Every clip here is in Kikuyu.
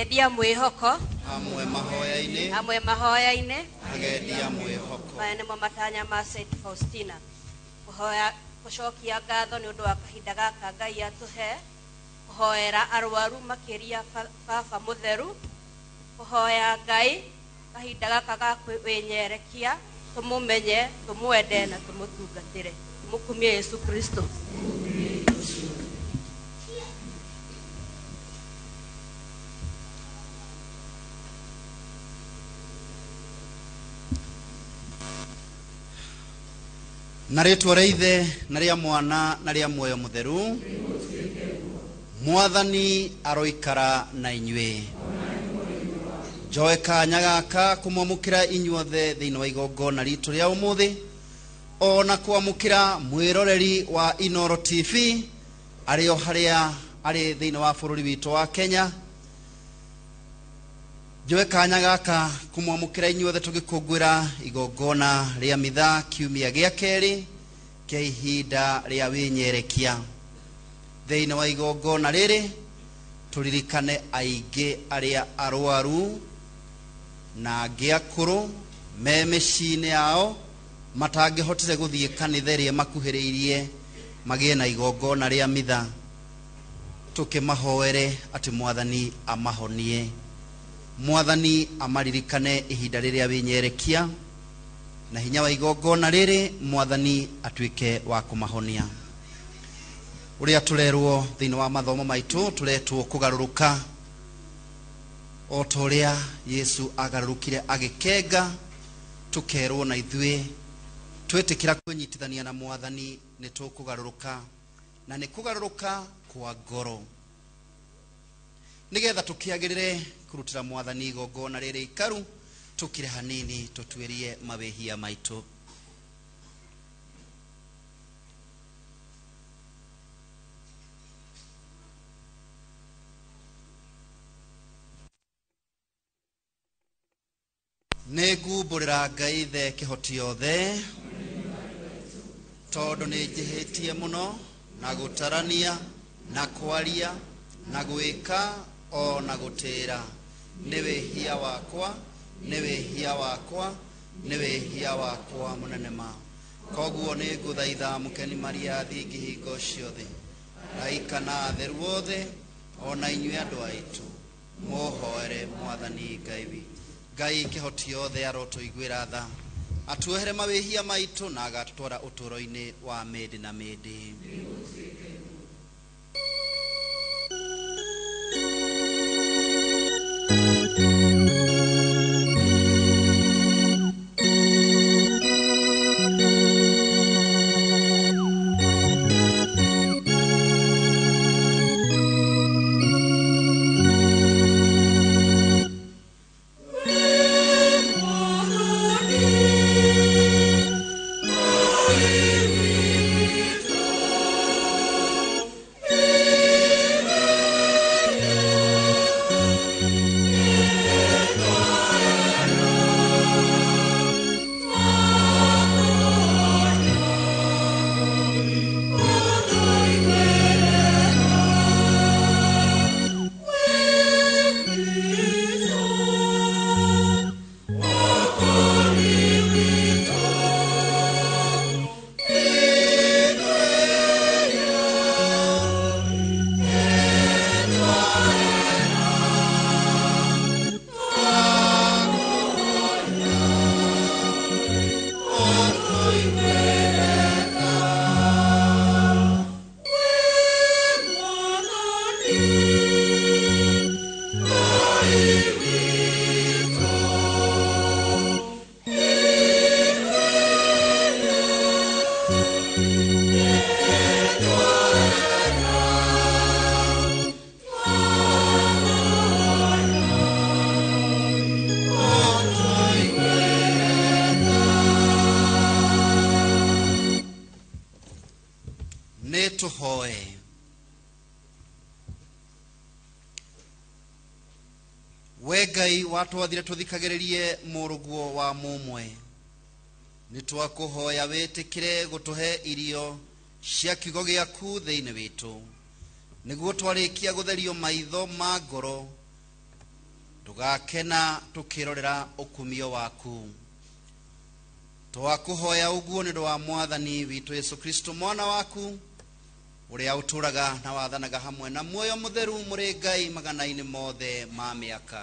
Agendia mwĩhoko. Hamwe mahoya-inĩ. Hamwe mahoya-inĩ. Agendia mwĩhoko. Maya nĩmo matanya ma Saint Faustina. Kũhoya gũcokia ngatho nĩ ũndũ wa kahinda gaka Ngai atũhe, kũhoera arwaru makĩria baba mũtheru, kũhoya Ngai kahinda gaka ga kwĩnyerekia, tũmũmenye, tũmwende na tũmũtungatĩre. Tũmũkumie Yesu Kristo. Na rĩtwa rĩa Ithe na rĩa Mwana na rĩa Muoyo Mũtheru, Mwathani aroikara na inyuĩ. Njoe kanya gaka kũmwamũkĩra inyuothe thĩinĩ wa igongona ritũ rĩa ũmũthĩ, ona kwamũkĩra mwĩroreri wa Inooro TV arĩ o harĩa arĩ thĩinĩ wa bũrũri witũ wa Kenya. Njoe kanya gaka kũmwamũkĩra inyuothe tũgĩkũngũĩra igongona rĩa mitha kiumia gĩa kerĩ kĩa ihinda rĩa wĩnyerekia. Thĩinĩ wa igongona rĩrĩ tũririkane aingĩ arĩa arwaru na angĩ akũrũ me mĩciĩ-inĩ yao matangĩhotire gũthiĩ kanitha ĩrĩa makuhĩrĩirie magĩe na igongona rĩa mitha, tũkĩmahoere atĩ Mwathani amahonie, Mwathani amaririkane ihinda rĩrĩa wĩnyerekia, na hinya wa igongona rĩrĩ Mwathani atuĩke wa kũmahonia. Ũrĩa tũrerwo thĩinĩ wa mathomo maitũ, tũretwo kũgarũrũka o ta ũrĩa Yesu agarũrũkire agĩkenga, tũkerwo na ithuĩ twĩtĩkĩra kwĩnyitithania na Mwathani nĩ tũkũgarũrũka, na nĩ kũgarũrũka kwa ngoro, nĩgetha tũkĩagĩrĩre kũrutĩra Mwathani igongona rĩrĩ ikaru, tũkire hanini tũtuĩrie mawĩhia maitũ. Nĩ ngumbũrĩra Ngai Ithe kĩhoti othe, tondũ nĩ njĩhĩtie mũno na gũtarania na kwaria na gwĩka o na gũtĩĩra. Nĩ wĩhia wakwa, nĩ wĩhia wakwa, nĩ wĩhia wakwa mũnene ma. Koguo nĩ ngũthaitha mũkeni Maria thingi hingo ciothe, raika na atheru othe, o na inyuĩ andũ aitũ, mũhoere Mwathani Ngai witũ. Ngai kĩhoti othe arotũiguĩra tha, atuohere mawĩhia maitũ na agatũtwara ũtũũro-inĩ wa mĩndĩ na mĩndĩ. Nĩ tũhoe. We Ngai watwathire tũthikagĩrĩrie mũrũguo wa mũmwe, nĩ twakũhoya wĩtĩkĩre gũtũhe irio cia kiugo gĩaku thĩinĩ witũ, nĩguo twarĩkia gũtherio maitho ma ngoro Tũgakena tũkĩrorera ũkumio waku. Twakũhoya ũguo nĩ ũndũ wa Mwathani witũ Yesu Kristo mwana waku, ũrĩa ũtũũraga na wathanaga hamwe na muoyo mũtheru mũrĩ Ngai magana-inĩ mothe ma mĩaka.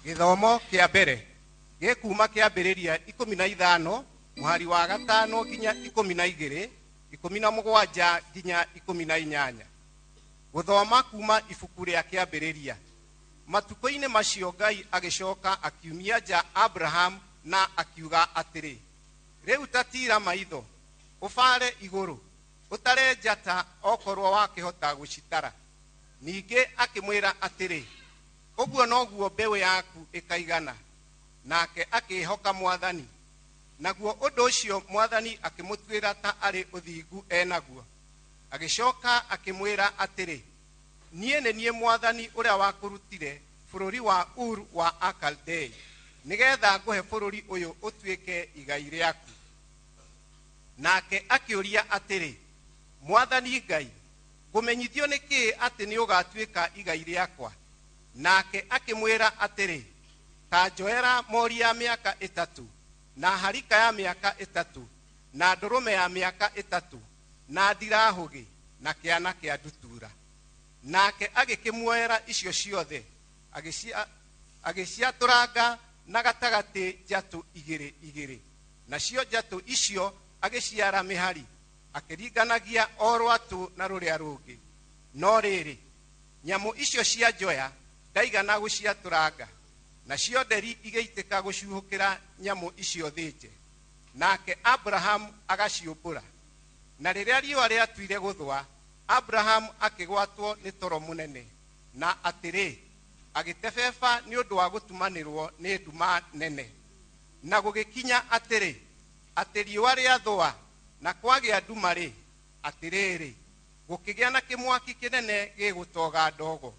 Gĩthomo kĩa mbere gĩkuma kĩambĩrĩria 15 mũhari wa 5 nginya 12, 17 nginya 18. Gũthoma kuma ibuku rĩa kĩambĩrĩria. Matukũ-inĩ macio Ngai agĩcoka akiumia nja Abraham na akiuga atĩrĩ, rĩu ta tiira maitho ũbare igũrũ ũtare njata okorwo wakĩhota gũcitara. Ningĩ akĩmwĩra atĩrĩ, ũguo noguo mbeũ yaku ĩkaigana. Nake akĩĩhoka Mwathani, naguo ũndũ ũcio Mwathani akĩmũtuĩra ta arĩ ũthingu enaguo. Agĩcoka akĩmwĩra atĩrĩ, niĩ nĩ niĩ Mwathani ũrĩa wakũrutire bũrũri wa Ur wa Akaldei, nĩgetha ngũhe bũrũri ũyũ ũtuĩke igai rĩaku. Nake akĩũria atĩrĩ, Mwathani Ngai, ngũmenyithio nĩ kĩĩ atĩ nĩ ũgatuĩka igai rĩakwa? Nake akĩmwĩra atĩrĩ, ta njoera mori ya mĩaka 3, na harika ya mĩaka 3, na ndũrũme ya mĩaka 3, na ndirahũgĩ, na kĩana kĩa ndutura. Nake agĩkĩmuoera icio ciothe, agĩciatũranga na gatagatĩ njatũ igĩrĩ igĩrĩ. Nacio njatũ icio agĩciara mĩhari, akĩringanagia o rwatũ na rũrĩa rũngĩ. No rĩrĩ, nyamũ icio cia njoya ndaigana gũciatũranga, nacio nderi igĩitĩka gũcuhũkĩra nyamũ icio thĩnje. Nake Abrahamu agaciũmbũra. Na rĩrĩa riũa rĩatuire gũthũa, Abrahamu akĩgwatwo nĩ toro mũnene, na atĩrĩ, agĩtebeba nĩ ũndũ wa gũtumanĩrwo nĩ nduma nene. Na gũgĩkinya atĩrĩ, atĩ riũa rĩathũa na kwagĩa nduma-rĩ, atĩrĩrĩ, gũkĩgĩa na kĩmwaki kĩnene gĩgũtoga ndogo,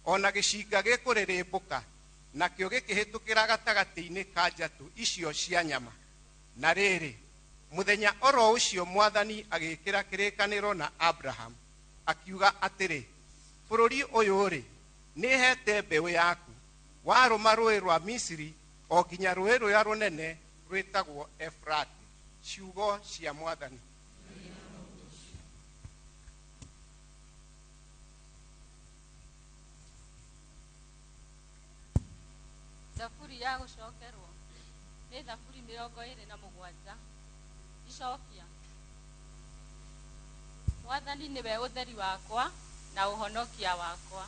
o na gĩcinga gĩkũrĩrĩmbũka, nakĩo gĩkĩhĩtũkĩra gatagatĩ-inĩ ka njatũ icio cia nyama. Na rĩrĩ, mũthenya oro ũcio Mwathani agĩĩkĩra kĩrĩkanĩro na Abraham, akiuga atĩrĩ, bũrũri ũyũ-rĩ, nĩheete mbeũ yaku, warũma rũũĩ rwa Misiri o nginya rũũĩ rũrĩa rũnene rwĩtagwo Efrati. Ciugo cia Mwathani. Thaburi ya gũcokerwo nĩ Thaburi 27. Icokia. Mwathani nĩwe ũtheri wakwa na ũhonokia wakwa.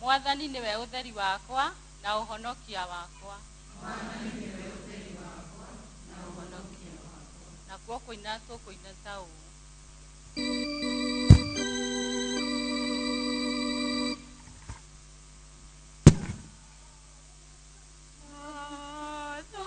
Mwathani nĩwe ũtheri wakwa na ũhonokia wakwa. Nakuo kũina tũkũina ta ũũ. Mwathani.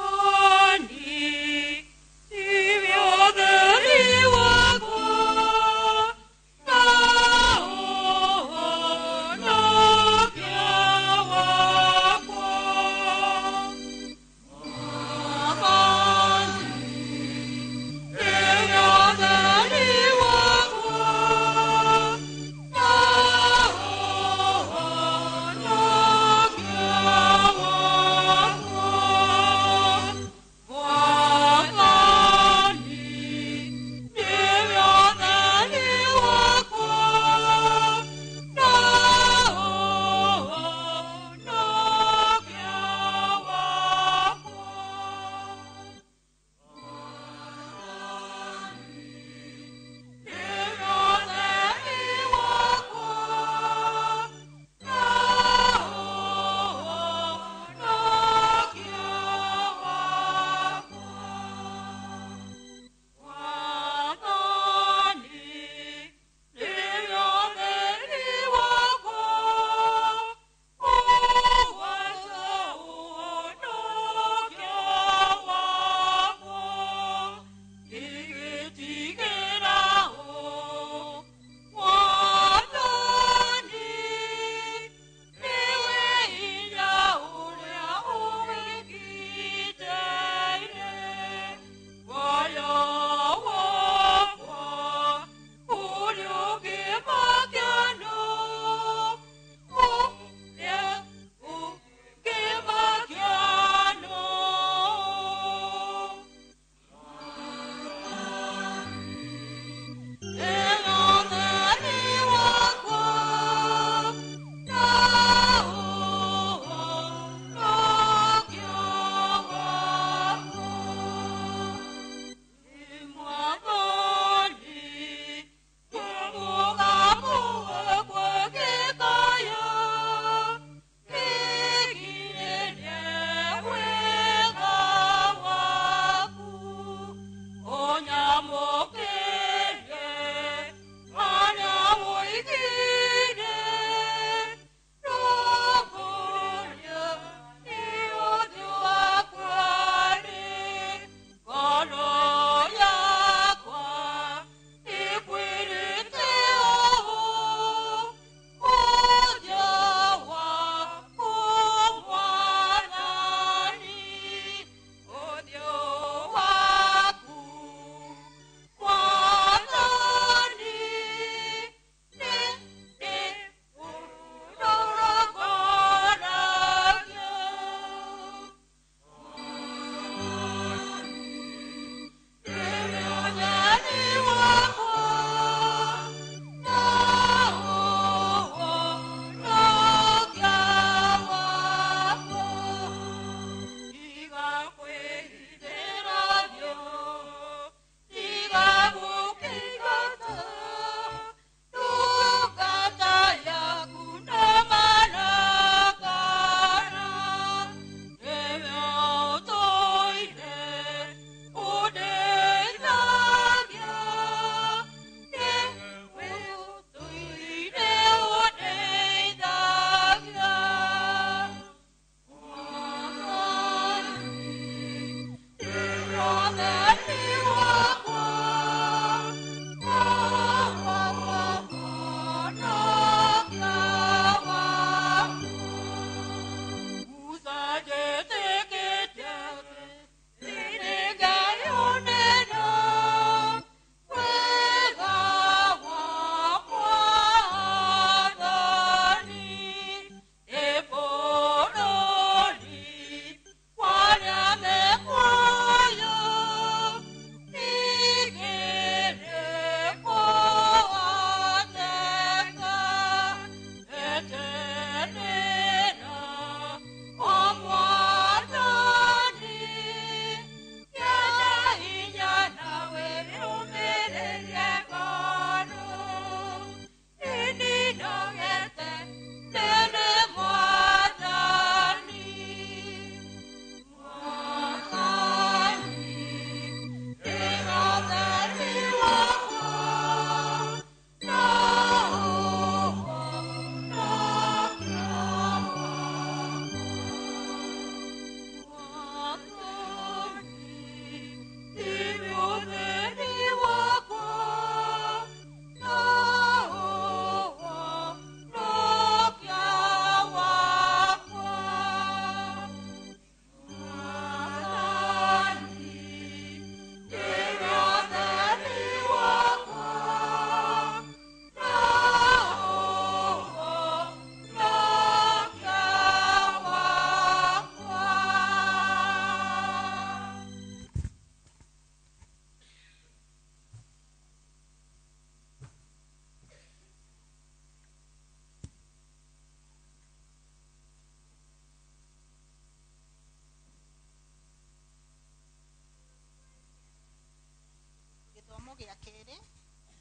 Gĩthomo gĩa kerĩ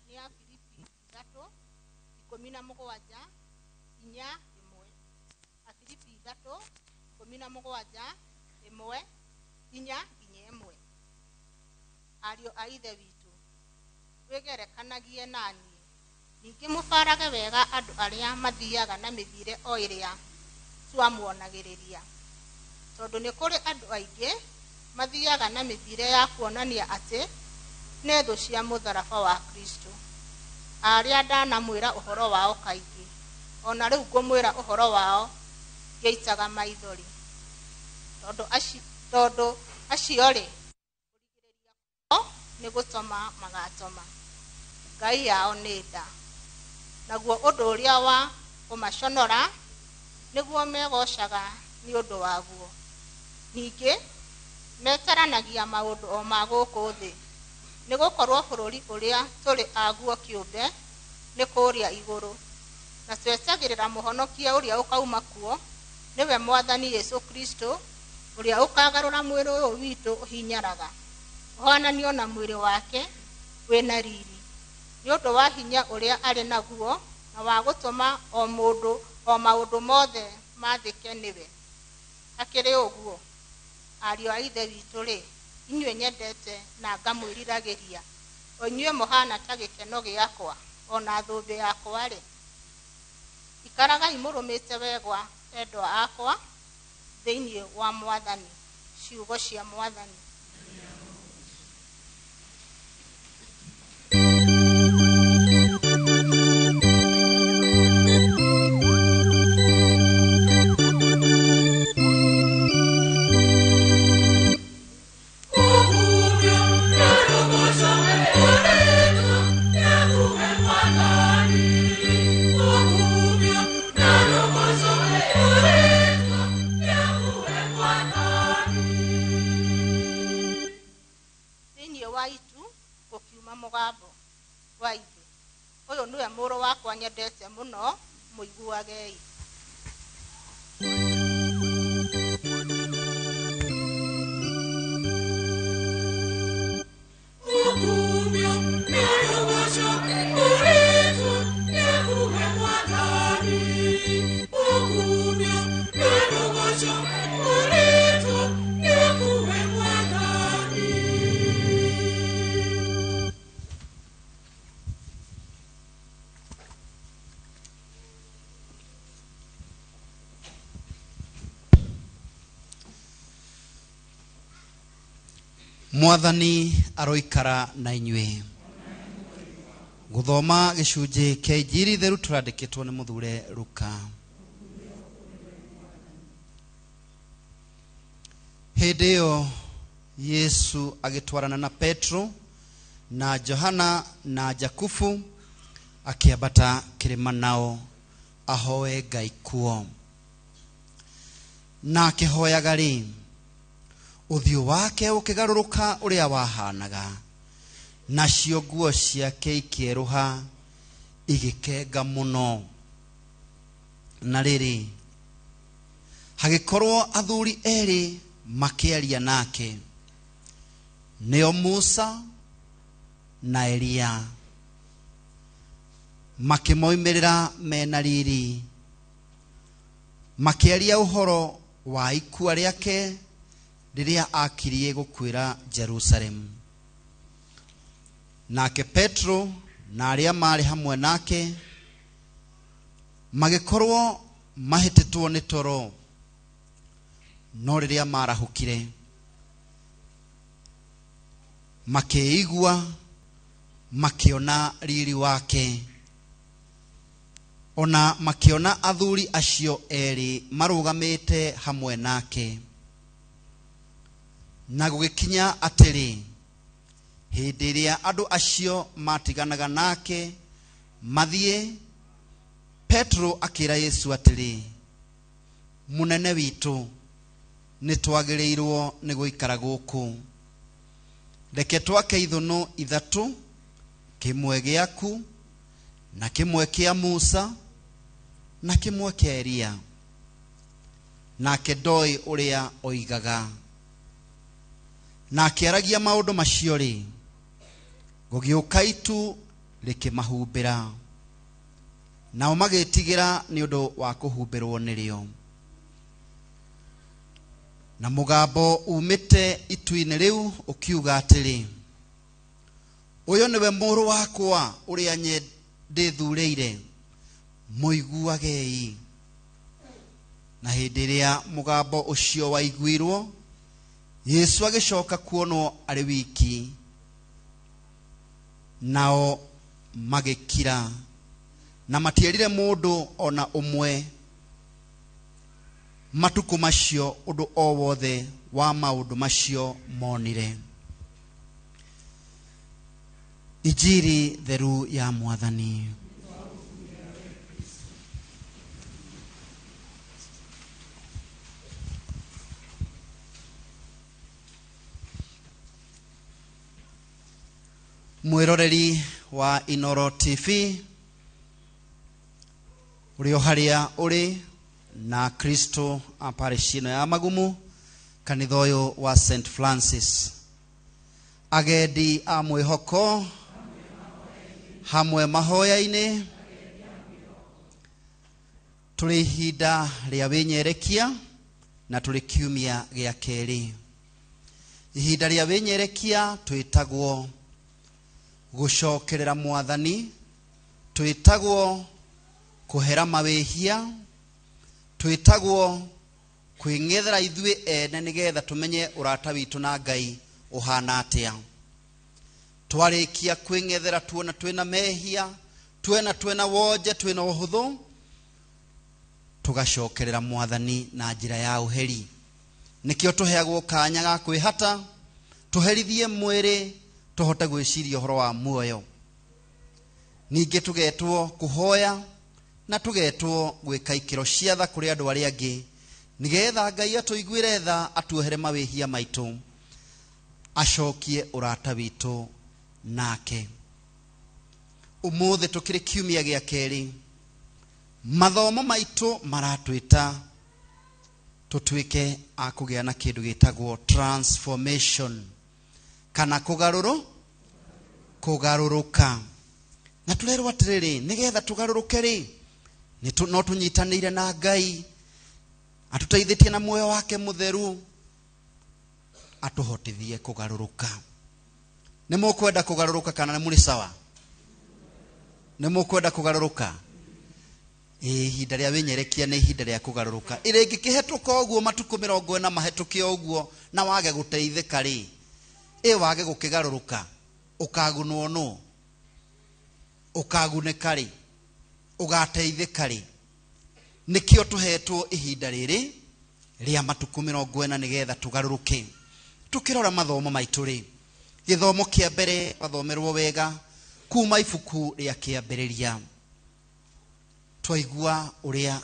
nĩ Afilipi 3:17 nginya 1. Afilipi 3:17 1 nginya 1. Ariũ a Ithe witũ, wĩgerekanagie na niĩ, ningĩ mũbarage wega andũ arĩa mathiaga na mĩthiĩre o ĩrĩa twamuonagĩrĩria, tondũ nĩ kũrĩ andũ aingĩ mathiaga na mĩthiĩre ya kuonania atĩ nĩ thũ cia mũtharaba wa Kristo, arĩa ndanamwĩra ũhoro wao kaingĩ, ona rĩu ngũmwĩra ũhoro wao ngĩitaga maithori, tondũ acio-rĩ, kũrigĩrĩria kwao nĩ gũtoma magatoma, ngai yao nĩ nda, naguo ũndũ ũrĩa wa kũmaconora nĩguo megocaga nĩ ũndũ waguo. Ningĩ metaranagia maũndũ o ma gũkũ thĩ, nĩ gũkorwo bũrũri ũrĩa tũrĩ aguo kĩũmbe nĩ kũrĩa igũrũ, na twetagĩrĩra mũhonokia ũrĩa ũkauma kuo, nĩwe Mwathani Yesu Kristo, ũrĩa ũkagarũra mwĩrĩ ũyũ witũ ũhinyaraga, ũhananio na mwĩrĩ wake wĩna riri, nĩ ũndũ wa hinya ũrĩa arĩ naguo na wa gũtũma o mũndũ o maũndũ mothe mathĩke nĩwe. Hakĩrĩ ũguo, ariũ a Ithe witũ-rĩ, inyuĩ nyendete na ngamwĩriragĩria, o inyuĩ mũhana ta gĩkeno gĩakwa ona thũmbĩ yakwa-rĩ, ikaragai mũrũmĩte wega endwa akwa thĩinĩ wa Mwathani. Ciugo cia Mwathani. Thĩinĩ wa itu gũkiuma mũgambo wa Ithe, ũyũ nĩwe mũrũ wakwa nyendete mũno, mũiguagei. Mwathani aroikara na inyuĩ. Gũthoma gĩcunjĩ kĩa Injiri theru tũrandĩkĩtwo nĩ mũthure Luka. Hĩndĩ ĩyo Yesu agĩtwarana na Petro na Johana na Jakubu akĩambata kĩrĩma nao ahoe Ngai kuo. Na akĩhoyaga rĩ, ũthiũ wake ũkĩgarũrũka ũrĩa wahanaga, nacio nguo ciake ikĩerũha igĩkenga mũno. Na rĩrĩ, hagĩkorwo athuri erĩ makĩaria nake, nĩo Musa na Elia, makĩmoimĩrĩra mena riri, makĩaria ũhoro wa ikua rĩake rĩrĩa akirie gũkuĩra Jerusalemu. Nake Petro na arĩa maarĩ hamwe nake magĩkorwo mahĩtĩtwo nĩ toro, no rĩrĩa marahũkire makĩigua makĩona riri wake, ona makĩona athuri acio erĩ marũgamĩte hamwe nake. Na gũgĩkinya atĩrĩ, hĩndĩ ĩrĩa andũ acio matiganaga nake mathiĩ, Petro akĩra Yesu atĩrĩ, mũnene witũ, nĩ twagĩrĩirwo nĩ gũikara gũkũ. Reke twake ithũnũ ithatũ, kĩmwe gĩaku na kĩmwe kĩa Musa na kĩmwe kĩa Elia. Nake ndoĩ ũrĩa oigaga. Na akĩaragia maũndũ macio rĩ, Gũgĩũka itu rĩkĩmahumbĩra, nao magĩtigĩra nĩ ũndũ wa kũhumbĩrwo nĩrĩo. Na mũgambo umĩte itu-inĩ rĩu ũkiuga atĩrĩ, ũyũ nĩwe mũrũ wakwa ũrĩa ndĩthurĩire, mũiguagei. Na hĩndĩ ĩrĩa mũgambo ũcio waiguirwo, Yesu agĩcoka kuonwo arĩ wiki, nao magĩkira, na matierire mũndũ ona ũmwe matukũ macio ũndũ o wothe wa maũndũ macio monire. Injiri theru ya Mwathani. Mwĩroreri wa Inoro TV ũrĩ o harĩa ũrĩ na Kristo a parish ĩno ya Magumu, kanitha ũyũ wa St Francis. Agendi a mwĩhoko hamwe mahoya-inĩ, tũrĩ ihinda rĩa wĩnyerekia na tũrĩ kiumia gĩa kerĩ. Ihinda rĩa wĩnyerekia twĩtagwo gũcokerera Mwathani, twĩtagwo kũhera mawĩhia, twĩtagwo kwĩng'ethera ithuĩ ene nĩgetha tũmenye ũrata witũ na Ngai ũhana atĩa. Twarĩkia kwĩng'ethera tuona twĩna mehia, tuona twĩna wonje, twĩna ũhũthũ, tũgacokerera Mwathani na njĩra ya ũheri. Nĩkĩo tũheagwo kanya ga kwĩhata, tũherithie mwĩrĩ, tũhote gwĩciria ũhoro wa muoyo. Ningĩ tũgetwo kũhoya na tũgetwo gwĩka ikĩro cia tha kũrĩ andũ arĩa angĩ, nĩgetha Ngai atũiguĩre tha, atuohere mawĩhia maitũ, acokie ũrata witũ nake. Ũmũthĩ tũkĩrĩ kiumia gĩa kerĩ, mathomo maitũ maratwĩta tũtuĩke a kũgĩa na kĩndũ gĩtagwo transformation, kana kũgarũrũka. Na tũrerwo atĩrĩrĩ, nĩgetha tũgarũrũke rĩ, no tũnyitanĩire na Ngai atũteithĩtie na muoyo wake mũtheru, atũhotithie kũgarũrũka. Nĩ mũkwenda kũgarũrũka kana nĩ mũrĩ sawa? Nĩ mũkwenda kũgarũrũka? Ihinda rĩa wĩnyerekia nĩ ihinda rĩa kũgarũrũka. Rĩngĩkĩhetũka ũguo matukũ 40 mahetũke ũguo na wage gũteithĩka rĩ, wage gũkĩgarũrũka, ũkagunwo nũ? Ũkagunĩka rĩ? Ũgateithĩka rĩ? Nĩkĩo tũhetwo ihinda rĩrĩ rĩa matukũ 40 nĩgetha tũgarũrũke. Tũkĩrora mathomo maitũ rĩ, gĩthomo kĩa mbere mathomerwo wega kuma ibuku rĩa kĩambĩrĩria. Twaigua ũrĩa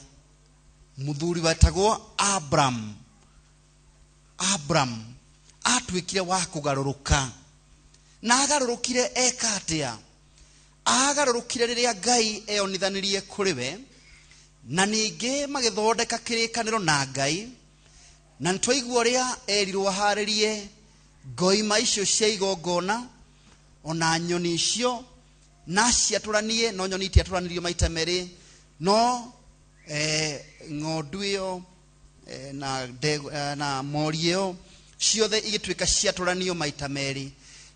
mũthuri wetagwo Abraham, Abraham atuĩkire wa kũgarũrũka. Na agarũrũkire eka atĩa? Agarũrũkire rĩrĩa Ngai eyonithanirie kũrĩ we, na ningĩ magĩthondeka kĩrĩkanĩro na Ngai. Na nĩtwaigua ũrĩa erirwo aharĩrie ngoima icio cia igongona, ona nyoni icio, na ciatũranie, no nyoni itiatũranirio maita merĩ, no ng'ondu ĩyo na mori ĩyo ciothe igĩtuĩka ciatũranio maita merĩ.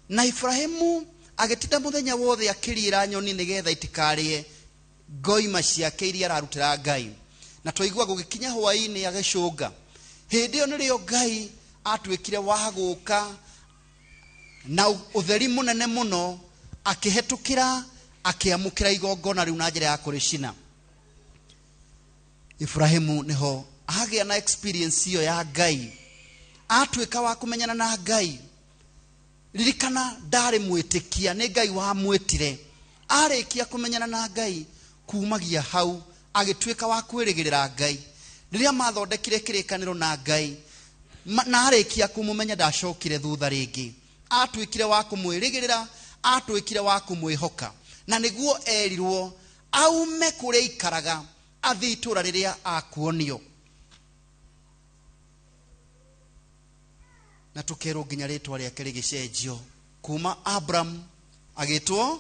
Na Ibrahimu agĩtinda mũthenya wothe akĩriĩra nyoni nĩgetha itikarĩe ngoima ciake iria ararutĩra Ngai. Na twaigua gũgĩkinya hwaĩ-inĩ agĩcũnga. Hĩndĩ ĩyo nĩrĩo Ngai atuĩkire wa gũka na ũtheri mũnene mũno, akĩhetũkĩra akĩamũkĩra igongona rĩu na njĩra ya kũrĩcina. Ibrahimu nĩho agĩa na experience ĩyo ya Ngai, atuĩka wa kũmenyana na Ngai. Ririkana ndarĩ mwĩtĩkia, nĩ Ngai wamwĩtire. Arĩkia kũmenyana na Ngai, kumagia hau agĩtuĩka wa kwĩrĩgĩrĩra Ngai. Rĩrĩa mathondekire kĩrĩkanĩro na Ngai, na arĩkia kũmũmenya ndacokire thutha rĩngĩ. Atuĩkire wa kũmwĩrĩgĩrĩra, atuĩkire wa kũmwĩhoka. Na nĩguo erirwo aume kũrĩa aikaraga athiĩ itũũra rĩrĩa akuonio. Na tũkerwo nginya rĩtwa rĩake rĩgĩcenjio kuma Abraham Agĩtwo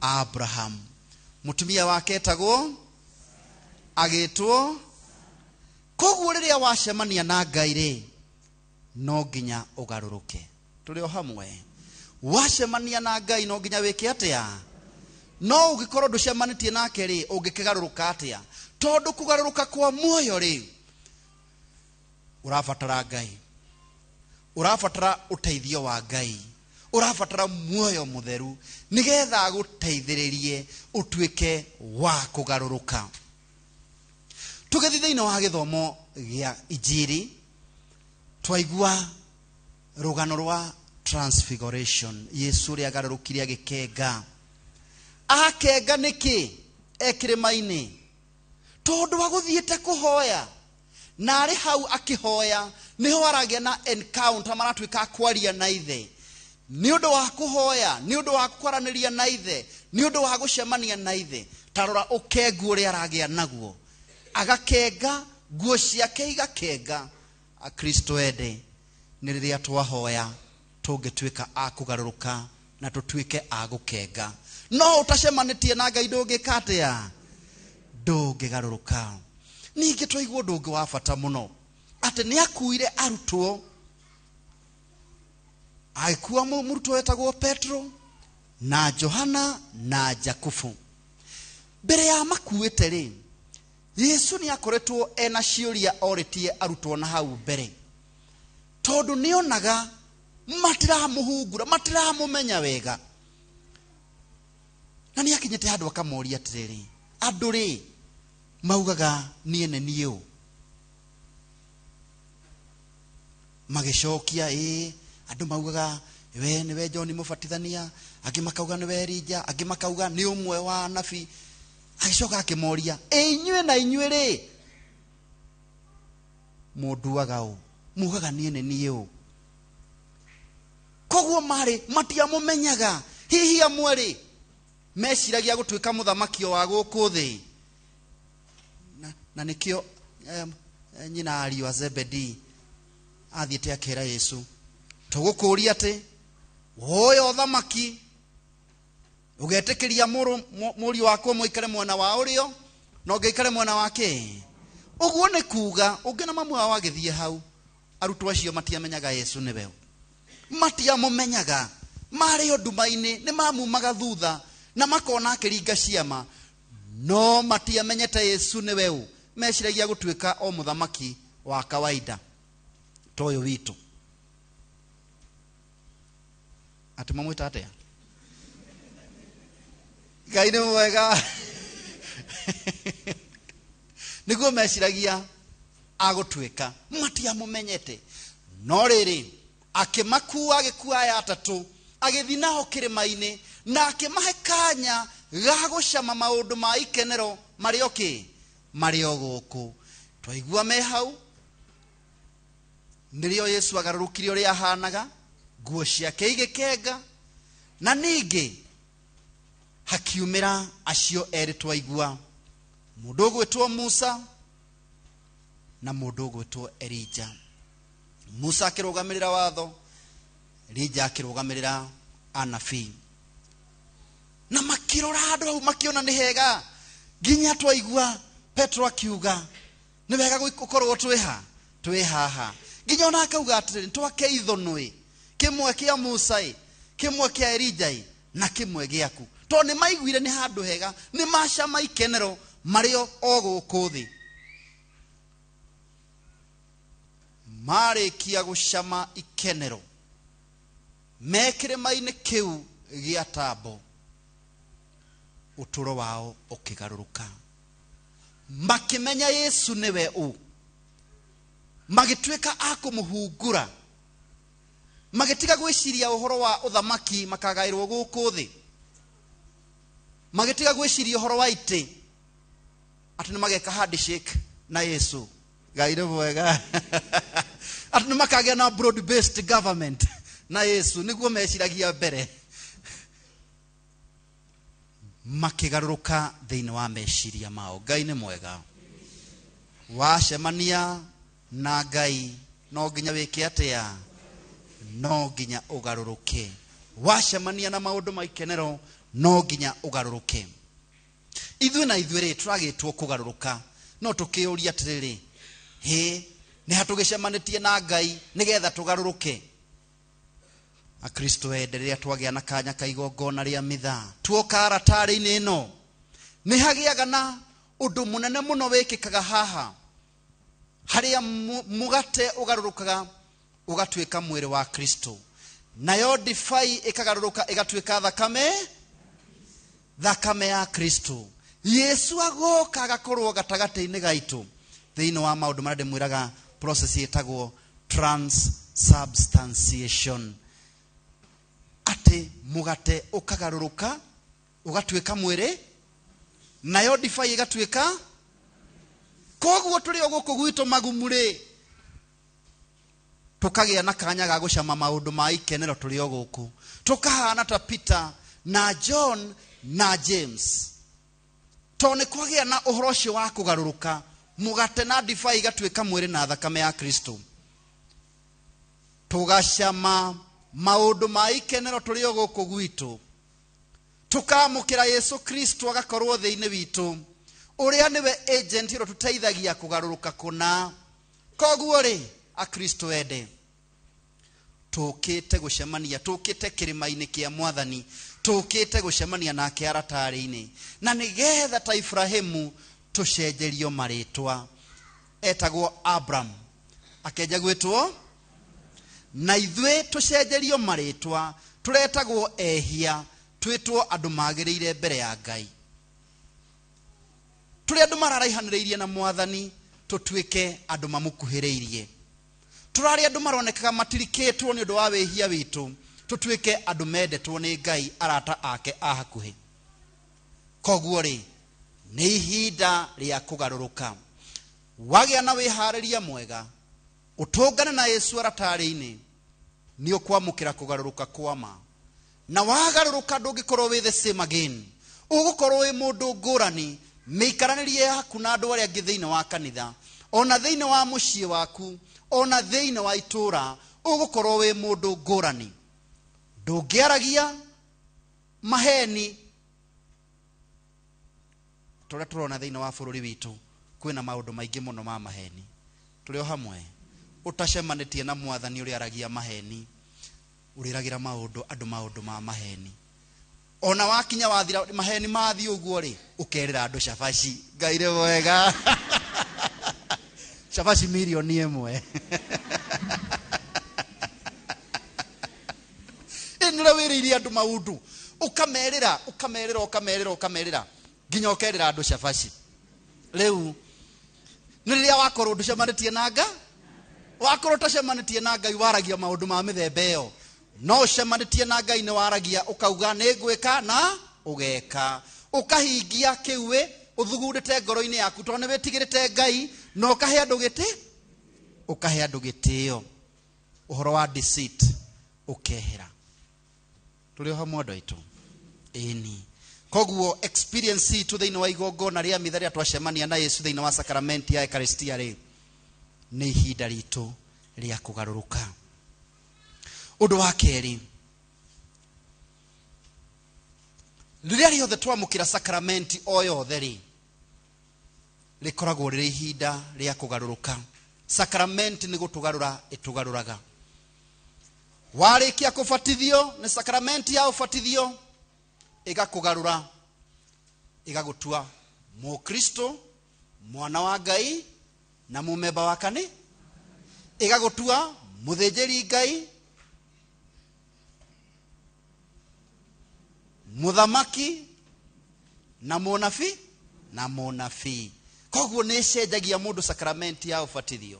Abraham. Mũtumia wake etagwo agĩtwo. Koguo rĩrĩa wacemania na Ngai rĩ, no nginya ũgarũrũke. Tũrĩ o hamwe. Wacemania na Ngai no nginya wĩke atĩa? No ũngĩkorwo ndũcemanĩtie nake rĩ, ũngĩkĩgarũrũka atĩa? Tondũ kũgarũrũka kwa muoyo rĩ, ũrabatara Ngai, ũrabatara ũteithio wa Ngai, ũrabatara muoyo mũtheru nĩgetha agũteithĩrĩrie ũtuĩke wa kũgarũrũka. Tũgĩthiĩ thĩinĩ wa gĩthomo gĩa Injiri, twaigua rũgano rwa transfiguration. Yesu ũrĩa agarũrũkire agĩkenga. Akenga nĩkĩ e kĩrĩma-inĩ? Tondũ agũthiĩte kũhoya, na arĩ hau akĩhoya nĩho aragĩa na encounter, maratuĩka kwaria na ithe. Nĩ ũndũ wa kũhoya, nĩ ũndũ wa kwaranĩria na ithe, nĩ ũndũ wa gũcemania na ithe. Ta rora ũkengu ũrĩa aragĩa naguo, agakenga, nguo ciake igakenga. Akristo ende, nĩ rĩrĩa twahoya tũngĩtuĩka a kũgarũrũka na tũtuĩke a gũkenga. No ũtacemanĩtie na Ngai ndũngĩka atĩa? Ndũngĩgarũrũka. Ningĩ twaigua ũndũ ũngĩ wa bata mũno, atĩ nĩ akuire arutwo. Agĩkua mũrutwo wetagwo Petro na Johana na Jakubu. Mbere ya makuĩte rĩ, Yesu nĩ akoretwo ena ciũria orĩtie arutwo na hau mbere, tondũ nĩonaga matiramũhungura, matiramũmenya wega. Na nĩ akinyĩte handũ akamoria atĩrĩrĩ, andũ rĩ maugaga niĩ nĩ niĩ ũ? Magĩcokia, ĩĩ, andũ maugaga we nĩwe John Mũbatithania, angĩ makauga nĩwe Elija, angĩ makauga nĩ ũmwe wa anabii. Agĩcoka akĩmoria, ĩ inyuĩ na inyuĩ rĩ mũnduaga ũ? Mugaga niĩ nĩ niĩ ũ? Koguo marĩ matiamũmenyaga. Hihi amwe rĩ meciragia gũtuĩka mũthamaki wa gũkũ thĩ, na nĩkĩo nyina ariũ a Zebedee athiĩte akĩra Yesu, tũgũkũria atĩ woya ũthamaki ũgetĩkĩria mũriũ wakwa mũikare mwena wa ũrĩo na ũngĩikare mwena wa kĩ? Ũguo nĩ kuga ũngĩ na mamu wao agĩthiĩ hau, arutwo acio matiamenyaga Yesu nĩwe. Matiamũmenyaga, marĩ o nduma-inĩ, nĩ mamumaga thutha na makona akĩringa ciama, no matiamenyete Yesu nĩwe ũ. Meciragia gũtuĩka o mũthamaki wa kawaida ta ũyũ witũ. Atĩ mamwĩta atĩa? Ngai nĩ mwega. Nĩguo meciragia agũtuĩka, matiamũmenyete. No rĩrĩ, akĩmakua, agĩkua aya atatũ, agĩthiĩ nao kĩrĩma-inĩ, na akĩmahe kanya ga gũcama maũndũ ma ikenero marĩ o kĩ? Marĩ o gũkũ. Twaigua me hau, nĩrĩo Yesu agarũrũkire ũrĩa ahanaga, nguo ciake igĩkenga, na ningĩ hakiumĩra acio erĩ twaigua, mũndũ ũgwĩtwo Musa na mũndũ ũgwĩtwo Elija. Musa akĩrũgamĩrĩra watho, Elija akĩrũgamĩrĩra anabii. Na makĩrora handũ hau makĩona nĩ hega, nginya twaigua Petro akiuga nĩ wega gũkorwo twĩ haha. Nginya ona akauga atĩrĩrĩ, twake ithũnũ, kĩmwe kĩa Musa, kĩmwe kĩa Elija, na kĩmwe gĩaku. Tondũ nĩ maiguire nĩ handũ hega, nĩ macama ikenero marĩ o gũkũ thĩ. Marĩkia gũcama ikenero me kĩrĩma-inĩ kĩu gĩa Tabo, ũtũũro wao ũkĩgarũrũka. Makĩmenya Yesu nĩwe ũ, magĩtuĩka a kũmũhungura, magĩtiga gwĩciria ũhoro wa ũthamaki makagaĩrwo gũkũ thĩ, magĩtiga gwĩciria ũhoro wa itĩ atĩ nĩ mageka handshake na Yesu. Ngai nĩ mwega. Atĩ nĩ makagĩa na broad based government na Yesu, nĩguo meciragia mbere. Makĩgarũrũka thĩinĩ wa meciria mao. Ngai nĩ mwega. Wacemania na Ngai no nginya wĩke atĩa? No nginya ũgarũrũke. Wacemania na maũndũ ma ikenero no nginya ũgarũrũke. Ithuĩ na ithuĩ rĩ, tũragĩtwo kũgarũrũka, no tũkĩũria atĩrĩrĩ, hĩ, nĩ ha tũgĩcemanĩtie na Ngai nĩgetha tũgarũrũke? Akristo ende, rĩrĩa twagĩa na kanya ka igongona rĩa mitha, tuoka aratarĩ-inĩ ĩno, nĩ hagĩaga na ũndũ mũnene mũno wĩkĩkaga haha, harĩa mũgate ũgarũrũkaga ũgatuĩka mwĩrĩ wa Kristo, nayo ndibai ĩkagarũrũka ĩgatuĩka thakame ya Kristo. Yesu agoka agakorwo gatagatĩ-inĩ gaitũ thĩinĩ wa maũndũ marĩa ndĩmwĩraga, process ĩtagwo transubstantiation, atĩ mũgate ũkagarũrũka ũgatuĩka mwĩrĩ, nayo ndibai ĩgatuĩka. Koguo tũrĩ o gũkũ gwitũ magumu rĩ, tũkagĩa na kanya ga gũcama maũndũ ma ikenero tũrĩ o gũkũ, tũkahana ta Peter na John na James, tondũ nĩ kwagĩa na ũhoro ũcio wa kũgarũrũka, mũgate na ndibai igatuĩka mwĩrĩ na thakame ya Kristo. Tũgacama maũndũ ma ikenero tũrĩ o gũkũ gwitũ, tũkamũkĩra Yesu Kristo agakorwo thĩinĩ witũ, ũrĩa nĩwe agent ĩrĩa tũteithagia kũgarũrũka kũna. Koguo rĩ, Akristo ende, tũkĩte gũcemania, tũkĩte kĩrĩma-inĩ kĩa Mwathani, tũkĩte gũcemania nake aratarĩ-inĩ, na nĩgetha ta Ibrahimu tũcenjerio marĩtwa. Etagwo Abram, akenja gwĩtwo, na ithuĩ tũcenjerio marĩtwa, tũretagwo ehia, twĩtwo andũ magĩrĩire mbere ya Ngai. Tũrĩ andũ mararaihanĩrĩirie na Mwathani, tũtuĩke andũ mamũkuhĩrĩirie. Tũrarĩ andũ maronekaga matirikĩtwo nĩ ũndũ wa wĩhia witũ, tũtuĩke andũ mendetwo nĩ Ngai, arata ake a hakuhĩ. Koguo rĩ, nĩ ihinda rĩa kũgarũrũka. Wagĩa na wĩharĩria mwega, ũtũngane na Yesu aratarĩ-inĩ, nĩ ũkwamũkĩra kũgarũrũka kwa ma. Na wagarũrũka ndũngĩkorwo wĩ the same again, ũgũkorwo wĩ mũndũ ngũrani mĩikaranĩrie yaku na andũ arĩa angĩ thĩinĩ wa kanitha, ona thĩinĩ wa mũciĩ waku, ona thĩinĩ wa itũũra, ũgũkorwo wĩ mũndũ ngũrani. Ndũngĩaragia maheni tũrĩa tũrona thĩinĩ wa bũrũri witũ, kwĩna maũndũ maingĩ mũno ma maheni. Tũrĩ o hamwe, ũtacemanĩtie na Mwathani ũrĩa aragia maheni, ũrĩragĩra maũndũ andũ maũndũ ma maheni. Ona wakinya wathira maheni mathiĩ ũguo rĩ, ũkerĩra andũ cabaci, Ngai nĩ mwega. Cabaci mirioni ĩmwe. Ĩ nĩ ũrĩa wĩrĩire andũ maũndũ, ũkamerĩra, ũkamerĩra, ũkamerĩra, ũkamerĩra nginya ũkerĩra andũ cabaci. Rĩu nĩ rĩrĩa wakorwo ndũcemanĩtie na Ngai, wakorwo ũtacemanĩtie na Ngai, waragia maũndũ ma mĩthemba ĩyo. No ũcemanĩtie na Ngai nĩ waragia ũkauga nĩ ngwĩka na ũgeka, ũkahingia kĩu wĩ ũthugundĩte ngoro-inĩ yaku, tondũ nĩ wĩtigĩrĩte Ngai, na ũkahe andũ gĩtĩ, ũkahe andũ gĩtĩo. Ũhoro wa deceit ũkehera. Tũrĩ o hamwe andũ aitũ? Ĩni. Koguo experience itũ thĩinĩ wa igongona rĩa mitha rĩrĩa twacemania na Yesu thĩinĩ wa sakramenti ya Eucharistia rĩ, nĩ ihinda ritũ rĩa kũgarũrũka. Ũndũ wa kerĩ, rĩrĩa rĩothe twamũkĩra sakramenti o yothe rĩ, rĩkoragwo rĩrĩ ihinda rĩa kũgarũrũka. Sakramenti nĩ gũtũgarũra ĩtũgarũraga. Warĩkia kũbatithio nĩ sakramenti ya ũbatithio, ĩgakũgarũra, ĩgagũtua Mũkristo, mwana wa Ngai na mũmemba wa kanitha, ĩgagũtua mũthĩnjĩri Ngai, mũthamaki na mũnabii na mũnabii. Koguo nĩ ĩcenjagia mũndũ sakramenti ya ũbatithio.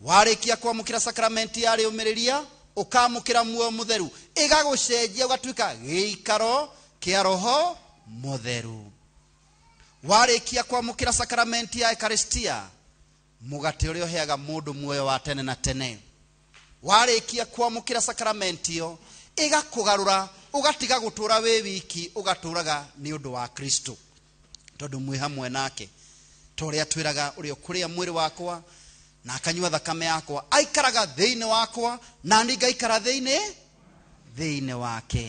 Warĩkia kwamũkĩra sakramenti ya rĩũmĩrĩria, ũkamũkĩra muoyo mũtheru, ĩgagũcenjia ũgatuĩka gĩikaro kĩa Roho Mũtheru. Warĩkia kwamũkĩra sakramenti ya Eucharistia, mũgate ũrĩa ũheaga mũndũ muoyo wa tene na tene, warĩkia kwamũkĩra sakramenti ĩyo, ĩgakũgarũra, ũgatiga gũtũũra wĩ wiki, ũgatũũraga nĩ ũndũ wa Kristo, tondũ mwĩ hamwe nake. Ta ũrĩa twĩraga, ũrĩa ũkũrĩa mwĩrĩ wakwa na akanyua thakame yakwa, aikaraga thĩinĩ wakwa na niĩ ngaikara thĩinĩ. Thĩinĩ wake.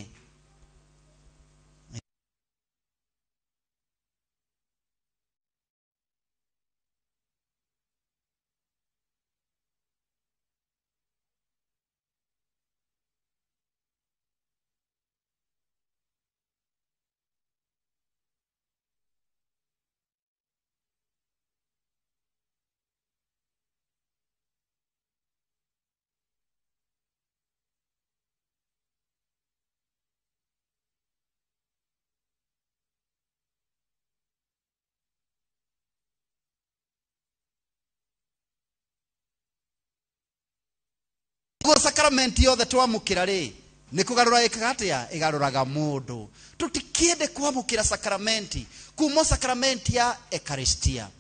Guo sacrament yothe twamũkĩra rĩ, nĩ kũgarũra ĩkaga atĩa? Ĩgarũraga mũndũ. Tũtikĩende kwamũkĩra sacramenti kuma sacramenti ya Eucharistia.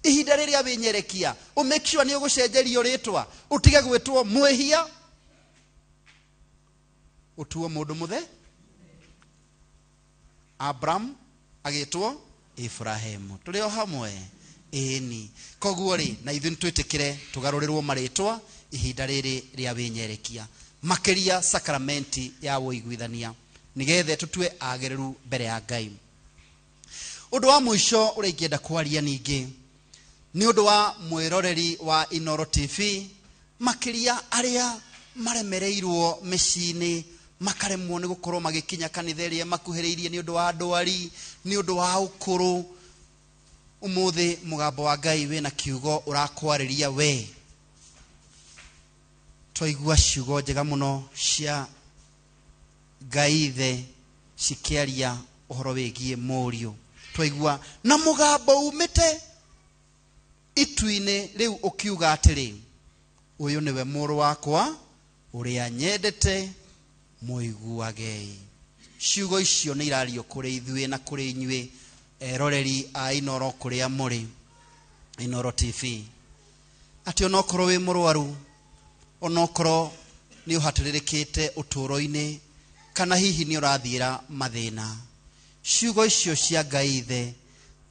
Ihinda rĩrĩa wĩnyerekia, ũ make sure nĩ ũgũcenjerio rĩtwa, ũtige gwĩtwo mwĩhia, ũtuo mũndũ mũthe. Abraham agĩtwo Ibrahimu. Tũrĩ o hamwe? Ĩni. Koguo rĩ, na ithuĩ nĩtwĩtĩkĩre tũgarũrĩrwo marĩtwa ihinda rĩrĩ rĩa wĩnyerekia, makĩria sakramenti ya ũiguithania, nĩgetha tũtue agĩrĩru mbere ya Ngai. Ũndũ wa mũico ũrĩa ingĩenda kwaria ningĩ nĩ ũndũ wa mwĩroreri wa Inooro TV, makĩria arĩa maremereirwo mĩciĩ-inĩ, makaremwo nĩ gũkorwo magĩkinya kanitha ĩrĩa makuhĩrĩirie nĩ ũndũ wa ndwari, nĩ ũndũ wa ũkũrũ. Ũmũthĩ mũgambo wa Ngai wĩna kiugo ũrakwarĩria we. Twaigua ciugo njega mũno cia Ngai Ithe cikĩaria ũhoro wĩgiĩ mũriũ. Twaigua na mũgambo umĩte itu-inĩ rĩu ũkiuga atĩrĩ, ũyũ nĩwe mũrũ wakwa ũrĩa nyendete, mũiguagei. Ciugo icio nĩ irario kũrĩ ithuĩ na kũrĩ inyuĩ eroreri a Inooro kũrĩa mũrĩ, Inooro TV, atĩ onokorwo wĩ mũrwaru, onokorwo nĩ ũhatĩrĩrĩkĩte ũtũũro-inĩ, kana hihi nĩ ũrathiĩra mathĩna, ciugo icio cia Ngai Ithe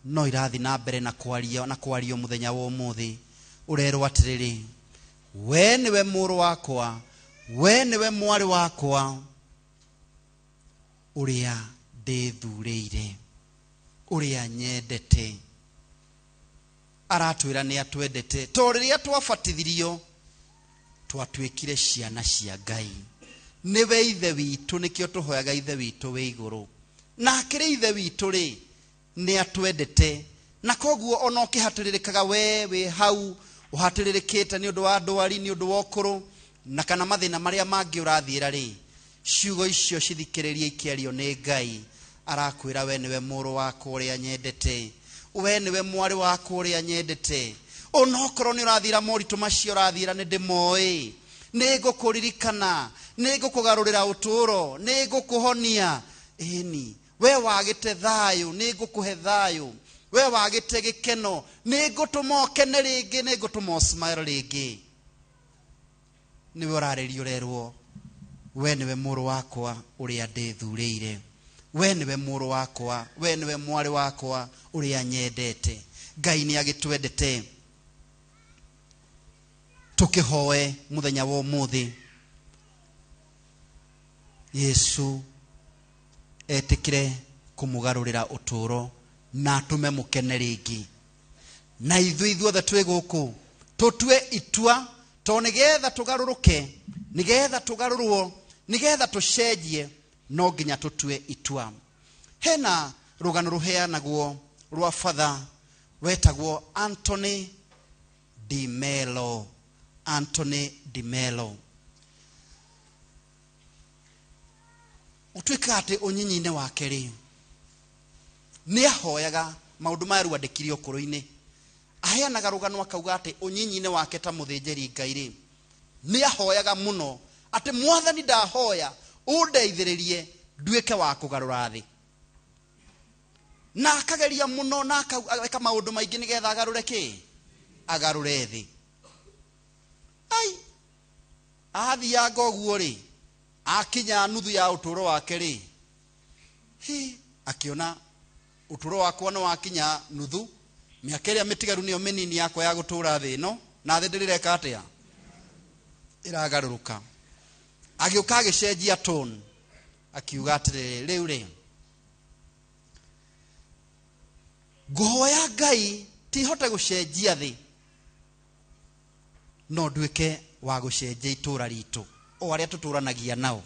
no irathiĩ na mbere na kwaria na kwario mũthenya wa ũmũthĩ. Ũrerwo atĩrĩrĩ, we nĩwe mũrũ wakwa, we nĩwe mwarĩ wakwa, ũrĩa ndĩthurĩire, ũrĩa nyendete. Aratwĩra nĩ atwendete, to rĩrĩa twabatithirio twatuĩkire ciana cia Ngai. Nĩwe Ithe witũ, nĩkĩo tũhoyaga Ithe witũ wĩ igũrũ. Na akĩrĩ Ithe witũ rĩ, nĩ atwendete. Na koguo ona ũkĩhatĩrĩrĩkaga we wĩ hau, ũhatĩrĩrĩkĩte nĩ ũndũ wa ndwari, nĩ ũndũ wa ũkũrũ, na kana mathĩna marĩa mangĩ ũrathiĩra rĩ, ciugo icio cithikĩrĩrie ikĩario nĩ Ngai. Arakwĩra we nĩwe mũrũ wakwa ũrĩa nyendete, we nĩwe mwarĩ wakwa ũrĩa nyendete. Onokorwo nĩ ũrathiĩra moritũ macio ũrathiĩra, nĩ ndĩmoĩ, nĩ ngũkũririkana, nĩ ngũkũgarũrĩra ũtũũro, nĩ ngũkũhonia. Ĩni, we wagĩte thayũ, nĩ ngũkũhe thayũ. We wagĩte gĩkeno, nĩ ngũtũma ũkene rĩngĩ, nĩ ngũtũma ũsmile rĩngĩ. Nĩwe ũrarĩrio ũrerwo, we nĩwe mũrũ wakwa ũrĩa ndĩthurĩire, we nĩwe mũrũ wakwa, we nĩwe mwarĩ wakwa ũrĩa nyendete. Ngai nĩ agĩtwendete. Tũkĩhoe mũthenya wa ũmũthĩ Yesu etĩkĩre kũmũgarũrĩra ũtũũro na atũme mũkene rĩngĩ. Na ithuĩ ithuothe twĩ gũkũ tũtue itua, to nĩgetha tũgarũrũke, nĩgetha tũgarũrwo, nĩgetha tũcenjie, no nginya tũtue itua. Hena rũgano rũheanagwo rwa batha wetagwo Anthony de Mello. Anthony de Mello. Ũtuĩkaga atĩ ũnyinyi-inĩ wake rĩ, nĩ ahoyaga maũndũ maya rĩu andĩkire ũkũrũ-inĩ. Aheanaga rũgano akauga atĩ ũnyinyi-inĩ wake ta mũthĩnjĩri Ngai rĩ, nĩ ahoyaga mũno atĩ Mwathani ndahoya ũndeithĩrĩrie nduĩke wa kũgarũra thĩ. Na akageria mũno na ageka maũndũ maingĩ nĩgetha agarũre kĩ? Agarũre thĩ. Ai, athianga ũguo rĩ, akinya nuthu ya ũtũũro wake rĩ, hi, akĩona ũtũũro wakwa nĩ wakinya nuthu, mĩaka ĩrĩa mĩtigaru nĩyo mĩnini yakwa ya gũtũũra thĩ ĩno, na thĩ ndĩrĩreka atĩa? Ĩragarũrũka. Agĩũka agĩcenjia tone, akiuga atĩrĩrĩ, rĩu rĩ ngũhoya Ngai tihote gũcenjia thĩ, no nduĩke wa gũcenjia itũra ritũ o arĩa tũtũranagia nao.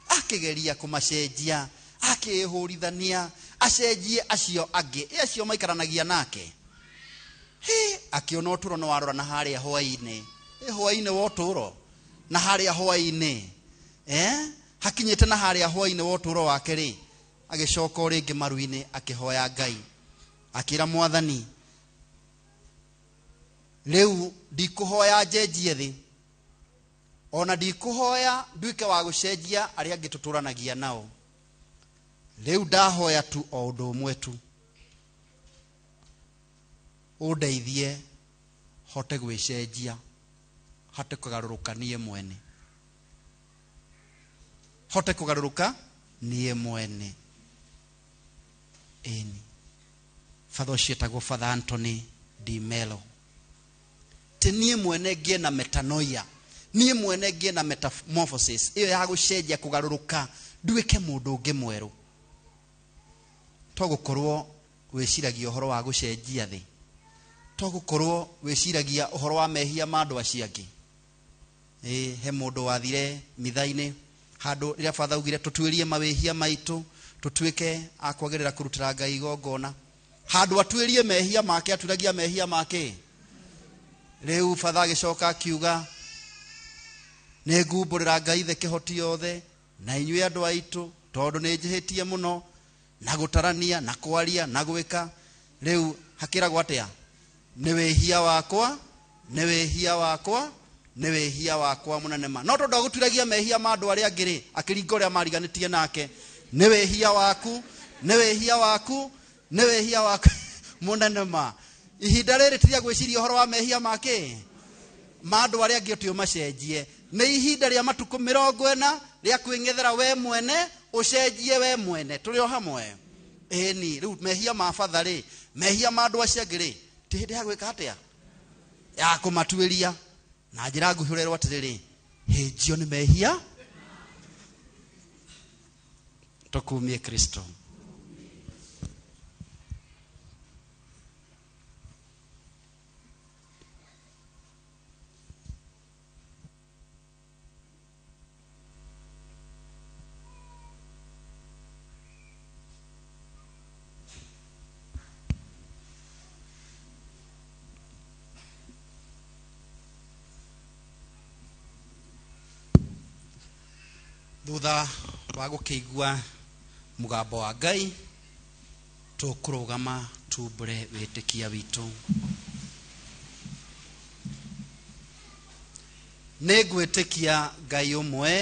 Akĩgeria kũmacenjia, akĩĩhũrithania acenjie acio angĩ, ĩ acio maikaranagia nake. Hĩ, akĩona ũtũro nĩ warora na harĩa hwaĩ-inĩ, ĩ hwaĩ-inĩ wa ũtũro na harĩa hwaĩ-inĩ, hakinyĩte na harĩa hwaĩ-inĩ wa ũtũro wake rĩ, agĩcoka o rĩngĩ maru-inĩ akĩhoya Ngai, akĩra Mwathani, rĩu ndikũhoya njenjie thĩ, ona ndikũhoya nduĩke wa gũcenjia arĩa angĩ tũtũranagia nao, rĩu ndahoya tu o ũndũ ũmwe tu, ũndeithie hote gwĩcenjia, hote kũgarũrũka niĩ mwene, hote kũgarũrũka niĩ mwene. Ĩni Father ũcio etagwo Father Anthony Di Mello. Ti niĩ mwene ngĩe na metanoia, niĩ mwene ngĩe na metamorphosis ĩyo ya gũcenjia, kũgarũrũka nduĩke mũndũ ũngĩ mwerũ. To gũkorwo wĩciragia ũhoro wa gũcenjia thĩ, to gũkorwo wĩciragia ũhoro wa mehia ma andũ acio angĩ. Ĩ, he mũndũ wathire mitha-inĩ handũ rĩrĩa Father augire tũtuĩrie mawĩhia maitũ, tũtuĩke a kwagĩrĩra kũrutĩra Ngai igongona. Handũ atuĩrie mehia make, aturagia mehia make. Rĩu Father agĩcoka akiuga, nĩ ngumbũrĩra Ngai ithe kĩhoti yothe na inyuĩ andũ aitũ, tondũ nĩ njĩhĩtie mũno na gũtarania na kwaria na gwĩka. Rĩu hakĩragwo atĩa? Nĩ wĩhia wakwa, nĩ wĩhia wakwa, nĩ wĩhia wakwa mũnene ma. No tondũ agũturagia mehia ma andũ arĩa angĩ rĩ, akĩringa ũrĩa mariganĩtie nake, nĩ wĩhia waku, nĩ wĩhia waku, nĩ wĩhia waku mũnene ma. Ihinda rĩrĩ tiria gwĩciria ũhoro wa mehia make ma andũ arĩa angĩ ũtĩ ũmacenjie. Nĩ ihinda rĩa matukũ 40 rĩa kwĩng'ethera we mwene, ũcenjie we mwene. Tũrĩ o hamwe. Ĩni, rĩu mehia ma Father rĩ, mehia ma andũ acio angĩ rĩ, ti hĩndĩ ya gwĩka atĩa? Ya kũmatuĩria. Na njĩra nguhĩ ũrerwo atĩrĩrĩ, hĩnjio nĩ mehia, tũkumie Kristo. Thutha wa gũkĩigua mũgambo wa Ngai, tũkũrũgama tumbũre wĩtĩkia witũ. Nĩ ngwĩtĩkia Ngai ũmwe,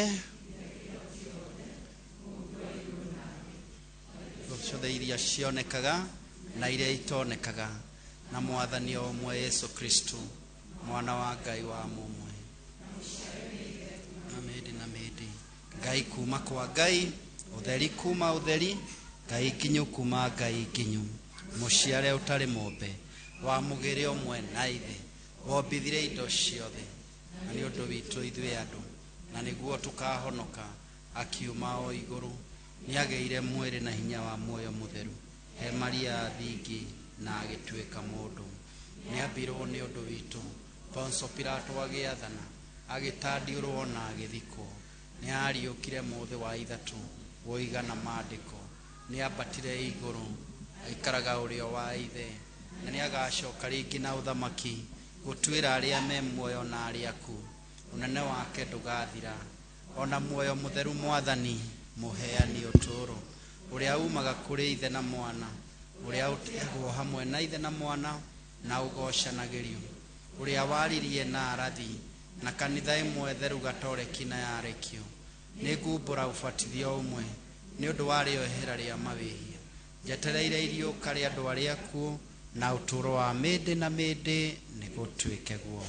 ciothe iria cionekaga na iria itonekaga, na Mwathani o ũmwe Yesu Kristo, mwana wa Ngai wa mũmwe, na mĩndĩ na mĩndĩ, Ngai kuma kwa Ngai, ũtheri kuma ũtheri, Ngai nginyu kuma Ngai nginyu, mũciare ũtarĩ mũmbe, wa mũgĩrĩ ũmwe na ithe, wombithire indo ciothe, na nĩ ũndũ witũ ithuĩ andũ, na nĩguo tũkahonoka, akiuma o igũrũ, nĩagĩire mwĩrĩ na hinya wa muoyo mũtheru, he Maria thingi na agĩtuĩka mũndũ. Nĩambirwo nĩ ũndũ witũ, Poncio Pilato agĩathana, agĩtandiũrwo na agĩthikwo, nĩariũkire mũthĩ wa ithatũ, woigana maandĩko, nĩambatire igũrũ, aikaraga ũrĩo wa ithe, na nĩagacoka rĩngĩ na ũthamaki, gũtuĩra arĩa me muoyo na arĩa akuũ. Ũnene wake ndũgathira, ona muoyo mũtheru Mwathani mũheani ũtũũro, ũrĩa umaga kũrĩ ithe na mwana, ũrĩa ũteagwo hamwe na ithe na mwana, na ũgocanagĩrio, ũrĩa waririe na arathi, na kanitha ĩmwe theru gatoreki na yarekio. Nĩ ngumbũra ũbatithio ũmwe nĩ ũndũ wa rĩohera rĩa mawĩhia, njetereire iriũka rĩa andũ arĩa akuũ na ũtũũro wa mĩndĩ na mĩndĩ, nĩ gũtuĩke guo.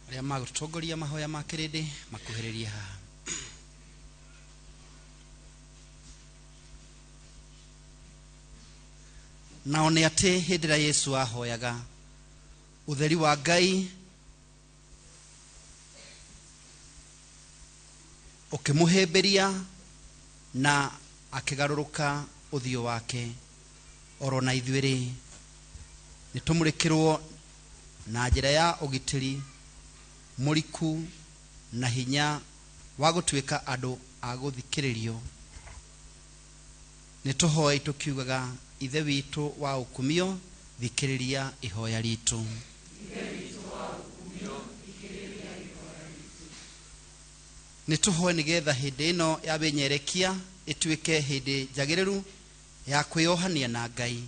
Arĩa magũtũtongoria mahoya ma kĩrĩndĩ makuhĩrĩrie haha. Nao nĩ atĩ hĩndĩ ĩrĩa Yesu ahoyaga, ũtheri wa Ngai Ũkĩmũhĩmbĩria na akĩgarũrũka ũthiũ wake. Oro na ithuĩ-rĩ, nĩ tũmũrĩkĩrwo na njĩra ya ũgitĩri mũriku na hinya wa gũtuĩka andũ a gũthikĩrĩrio. Nĩ tũhoe tũkiugaga Ithe witũ wa ũkumio, thikĩrĩria ihoya ritũ. Nĩ tũhoe nĩgetha hĩndĩ ĩno ya wĩnyerekia ĩtuĩke hĩndĩ njagĩrĩru ya kwĩyohania na Ngai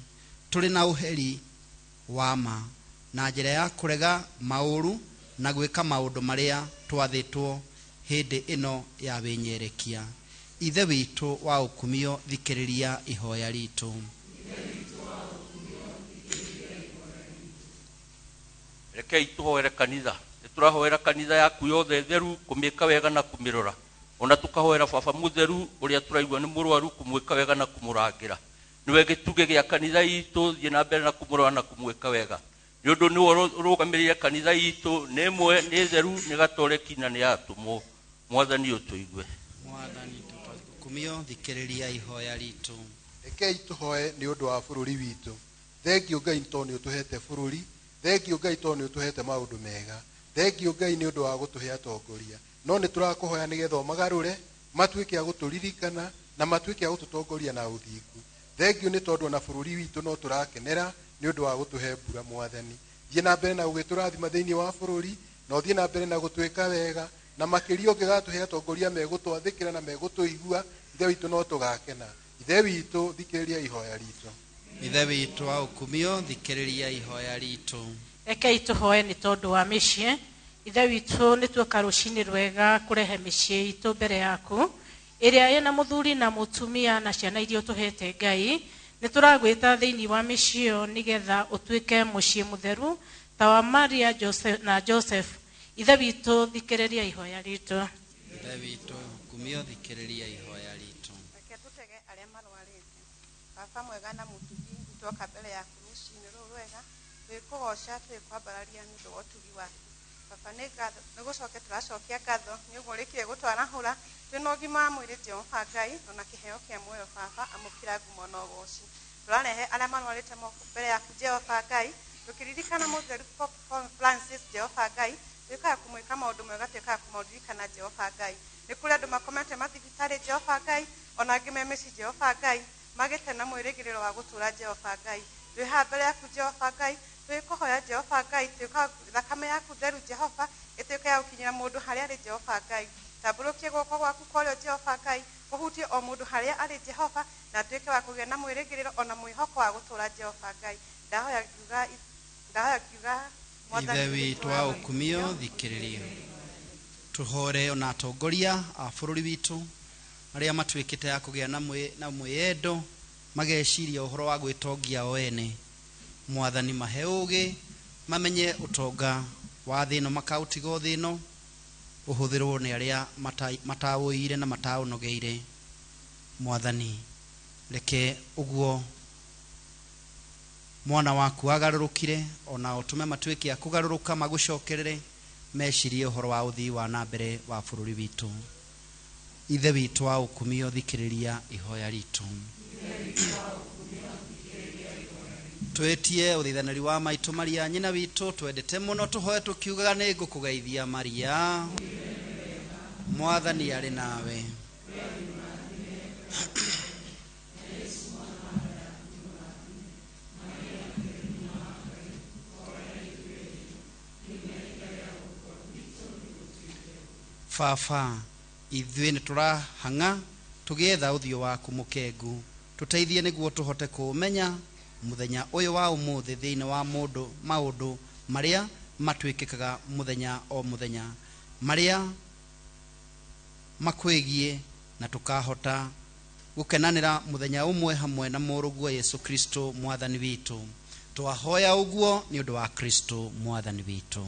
tũrĩ na ũheri wa ma na njĩra ya kũrega maũru na gwĩka maũndũ marĩa twathĩtwo hĩndĩ ĩno ya wĩnyerekia. Ithe witũ wa ũkumio, thikĩrĩria ihoya ritũ. Rekei tũhoere kanitha. Nĩ tũrahoera kanitha yaku yothe theru kũmĩka wega na kũmĩrora. Ona tũkahoera baba mũtheru ũrĩa tũraigua nĩ mũrwaru kũmwĩka wega na kũmũrangĩra. Nĩwe gĩtugĩ gĩa kanitha itũ, thiĩ na mbere na kũmũrora na kũmwĩka wega. Nĩ ũndũ nĩwe ũrũgamĩrĩire kanitha itũ, nĩ ĩmwe, nĩ theru, nĩ gatoreki na nĩ ya atũmwo. Mwathani ũtũigue. Mwathani tũkumio, thikĩrĩria ihoya ritũ. Rekei tũhoe nĩ ũndũ wa bũrũri witũ. Thengio Ngai tondũ nĩ ũtũhete bũrũri. Thengio Ngai tondũ nĩ ũtũhete maũndũ mega. Thengio Ngai nĩ ũndũ wa gũtũhe atongoria. No nĩ tũrakũhoya nĩgetha ũmagarũre, matuĩke a gũtũririkana na matuĩke a gũtũtongoria na ũthingu. Thengio nĩ tondũ ona bũrũri witũ no tũrakenera nĩ ũndũ wa gũtũhe mbura Mwathani. Thiĩ na mbere na gũgĩtũrathima thĩinĩ wa bũrũri, na ũthiĩ na mbere na gũtwĩka wega, na makĩria ũngĩgatũhe atongoria megũtwathĩkĩra na megũtũigua, Ithe witũ no tũgakena. Ithe witũ, thikĩrĩria ihoya ritũ. Ithe witũ wa ũkumio, thikĩrĩria ihoya ritũ. Rekei tũhoe nĩ tondũ wa mĩciĩ. Ithe witũ nĩ tuoka rũcinĩ rwega kũrehe mĩciĩ itũ mbere yaku ĩrĩa ĩna mũthuri na mũtumia na ciana iria ũtũhete Ngai. Nĩ tũragwĩta thĩinĩ wa mĩciĩ ĩyo nĩgetha ũtuĩke mũciĩ mũtheru ta wa Maria na Joseph. Ithe witũ, thikĩrĩria ihoya ritũ. Ithe witũ ũkumio, thikĩrĩria ihoya ritũ. Reke tũtege arĩa marwarĩte. Baba mwega na mũtugi, nĩtwoka mbere yaku rũcinĩ rũrũ rwega, twĩkũgoca twĩkwambararia nĩ ũndũ wa ũtugi waku. Baba nĩ ngatho, nĩ gũcokia tũracokia ngatho nĩ ũguo ũrĩkire gũtwarahũra twĩna ũgima wa mwĩrĩ Jehova Ngai ona kĩheo kĩa muoyo Baba, amũkĩra ngumo na ũgoci. Tũrarehe arĩa marwarĩte moko mbere yaku Jehova Ngai, tũkĩririkana mũtheru Pope Francis Jehova Ngai, twĩkaga kũmwĩka maũndũ mega, twĩkaga kũmaririkana Jehova Ngai. Nĩ kũrĩ andũ makomete mathibitarĩ Jehova Ngai, ona angĩ me mĩciĩ Jehova Ngai, magĩte na mwĩrĩgĩrĩro wa gũtũũra Jehova Ngai. Twĩ haha mbere yaku Jehova Ngai, twĩkũhoya Jehova Ngai, twĩkaga thakame yaku theru Jehova ĩtuĩke ya gũkinyĩra mũndũ harĩa arĩ Jehova Ngai. Tambũrũkie guoko gwaku kwa ũrĩo Jehova Ngai, ũhutie o mũndũ harĩa arĩ Jehova, na atuĩke wa kũgĩa na mwĩrĩgĩrĩro ona mwĩhoko wa gũtũũra Jehova Ngai. Ndahoya ngiuga Ithe witũ wa ũkumio, thikĩrĩria. Tũhore ona atongoria a bũrũri witũ arĩa matuĩkĩte a kũgĩa na mwĩyendo, mageciria ũhoro wa gwĩtongia o ene. Mwathani mahe ũũgĩ, mamenye ũtonga wa thĩ ĩno makaũtiga o thĩ ĩno, ũhũthĩrwo nĩ arĩa mataũire na mataũnogeire. Mwathani, reke ũguo mwana waku agarũrũkire, ona ũtũme matuĩke a kũgarũrũka magũcokerere, mecirie ũhoro wa ũthii wa na mbere wa bũrũri witũ. Ithe witũ wa ũkumio, thikĩrĩria ihoya ritũ. Twĩtie ũthaithanĩri wa maitũ Maria nyina witũ twendete mũno, tũhoe tũkiugaga nĩ ngũkũgeithia Maria, Mwathani arĩ nawe. Baba, ithuĩ nĩ tũrahang'a tũgĩetha ũthiũ waku mũkengu, tũteithie nĩguo tũhote kũũmenya mũthenya ũyũ wa ũmũthĩ thĩinĩ wa maũndũ marĩa matuĩkĩkaga mũthenya o mũthenya, marĩa makwĩgiĩ, na tũkahota gũkenanĩra mũthenya ũmwe hamwe na mũrũguo Yesu Kristo mwathani witũ. Twahoya ũguo nĩ ũndũ wa Kristo mwathani witũ.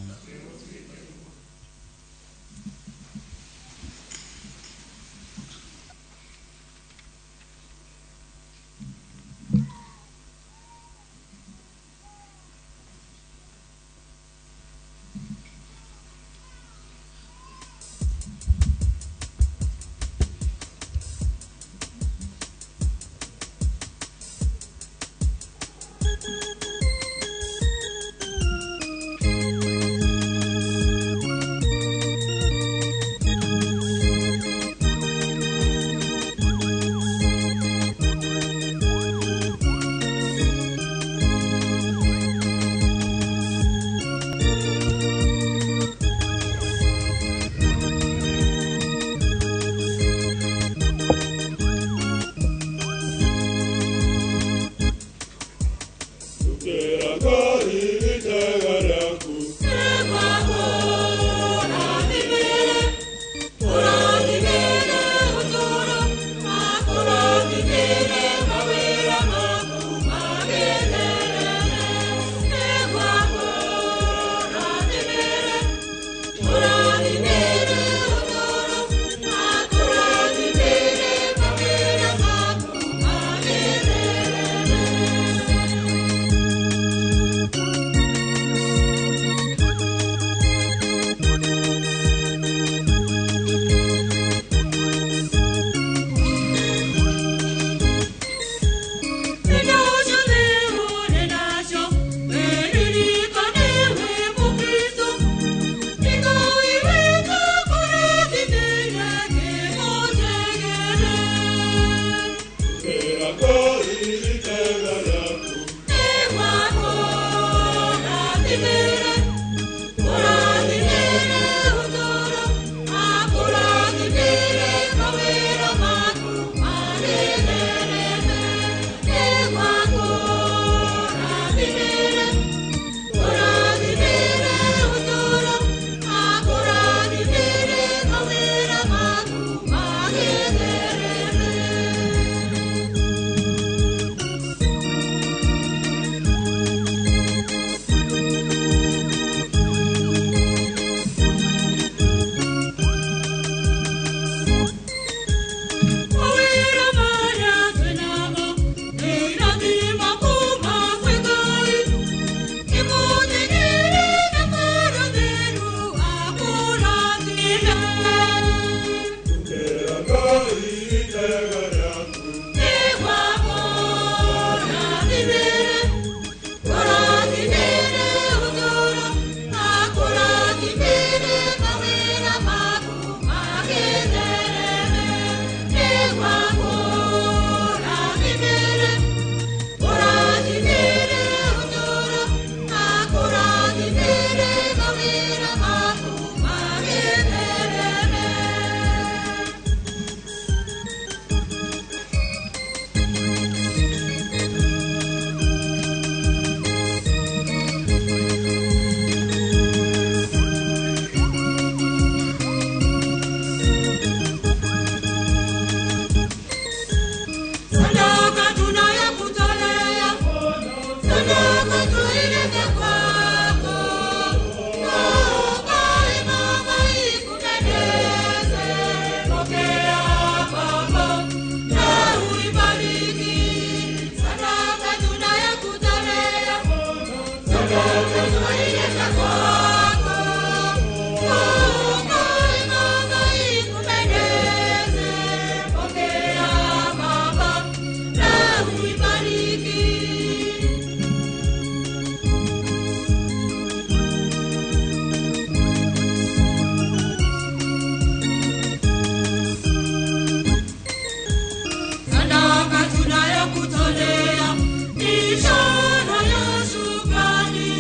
Ishara ya shukrani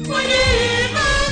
kwa neema.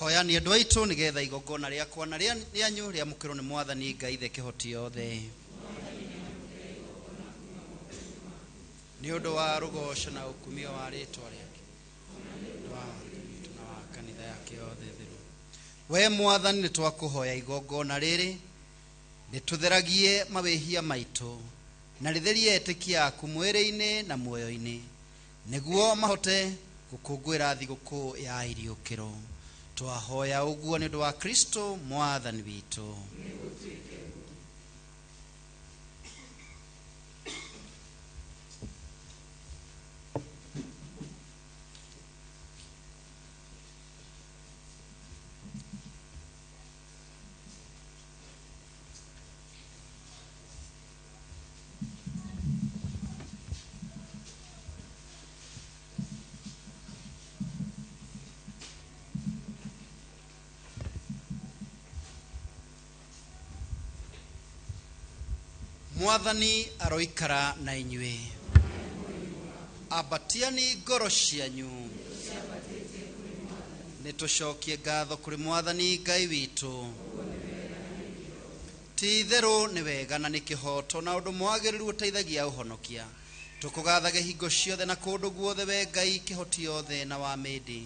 Hoyani andũ aitũ nĩgetha igongona rĩakwa na rĩanyu rĩamũkĩrwo nĩ Mwathani Ngai Ithe kĩhoti yothe. Nĩ ũndũ wa rũgoco na ũkumio wa rĩtwa rĩake, wa na wa kanitha yake yothe theru. We Mwathani, nĩ twakũhoya igongona rĩrĩ rĩtũtheragie mawĩhia maitũ na rĩtherie etĩkia aku mwĩrĩ-inĩ na muoyo-inĩ, nĩguo mahote gũkũngũĩra thigũkũ ya iriũkĩro. Twahoya ũguo nĩ ũndũ wa Kristo Mwathani witũ. Mwathani aroikara na inyuĩ. Ambatiani ngoro cianyu. Nĩ tũcokie ngatho kũrĩ Mwathani Ngai witũ. Ti itherũ nĩ wega na nĩ kĩhooto na ũndũ mwagĩrĩru ũteithagia ũhonokia. Tũkũgathage hingo ciothe na kũndũ guothe we Ngai kĩhoti yothe na wa mĩndĩ.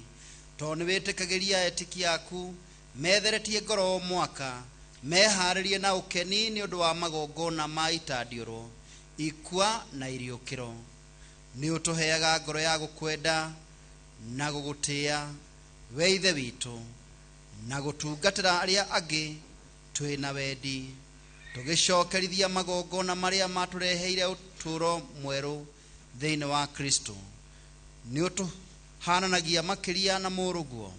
Tondũ nĩ wĩtĩkagĩria etĩkia aku metheretie ngoro o mwaka, meharĩrie na ũkeni nĩ ũndũ wa magongona ma itandiũrwo, ikua na iriũkĩro. Nĩ ũtũheaga ngoro ya gũkwenda na gũgũtĩa we Ithe witũ, na gũtungatĩra arĩa angĩ twĩ na wendi, tũgĩcokerithia magongona marĩa matũreheire ũtũũro mwerũ thĩinĩ wa Kristo. Nĩ ũtũhananagia makĩria na mũrũguo,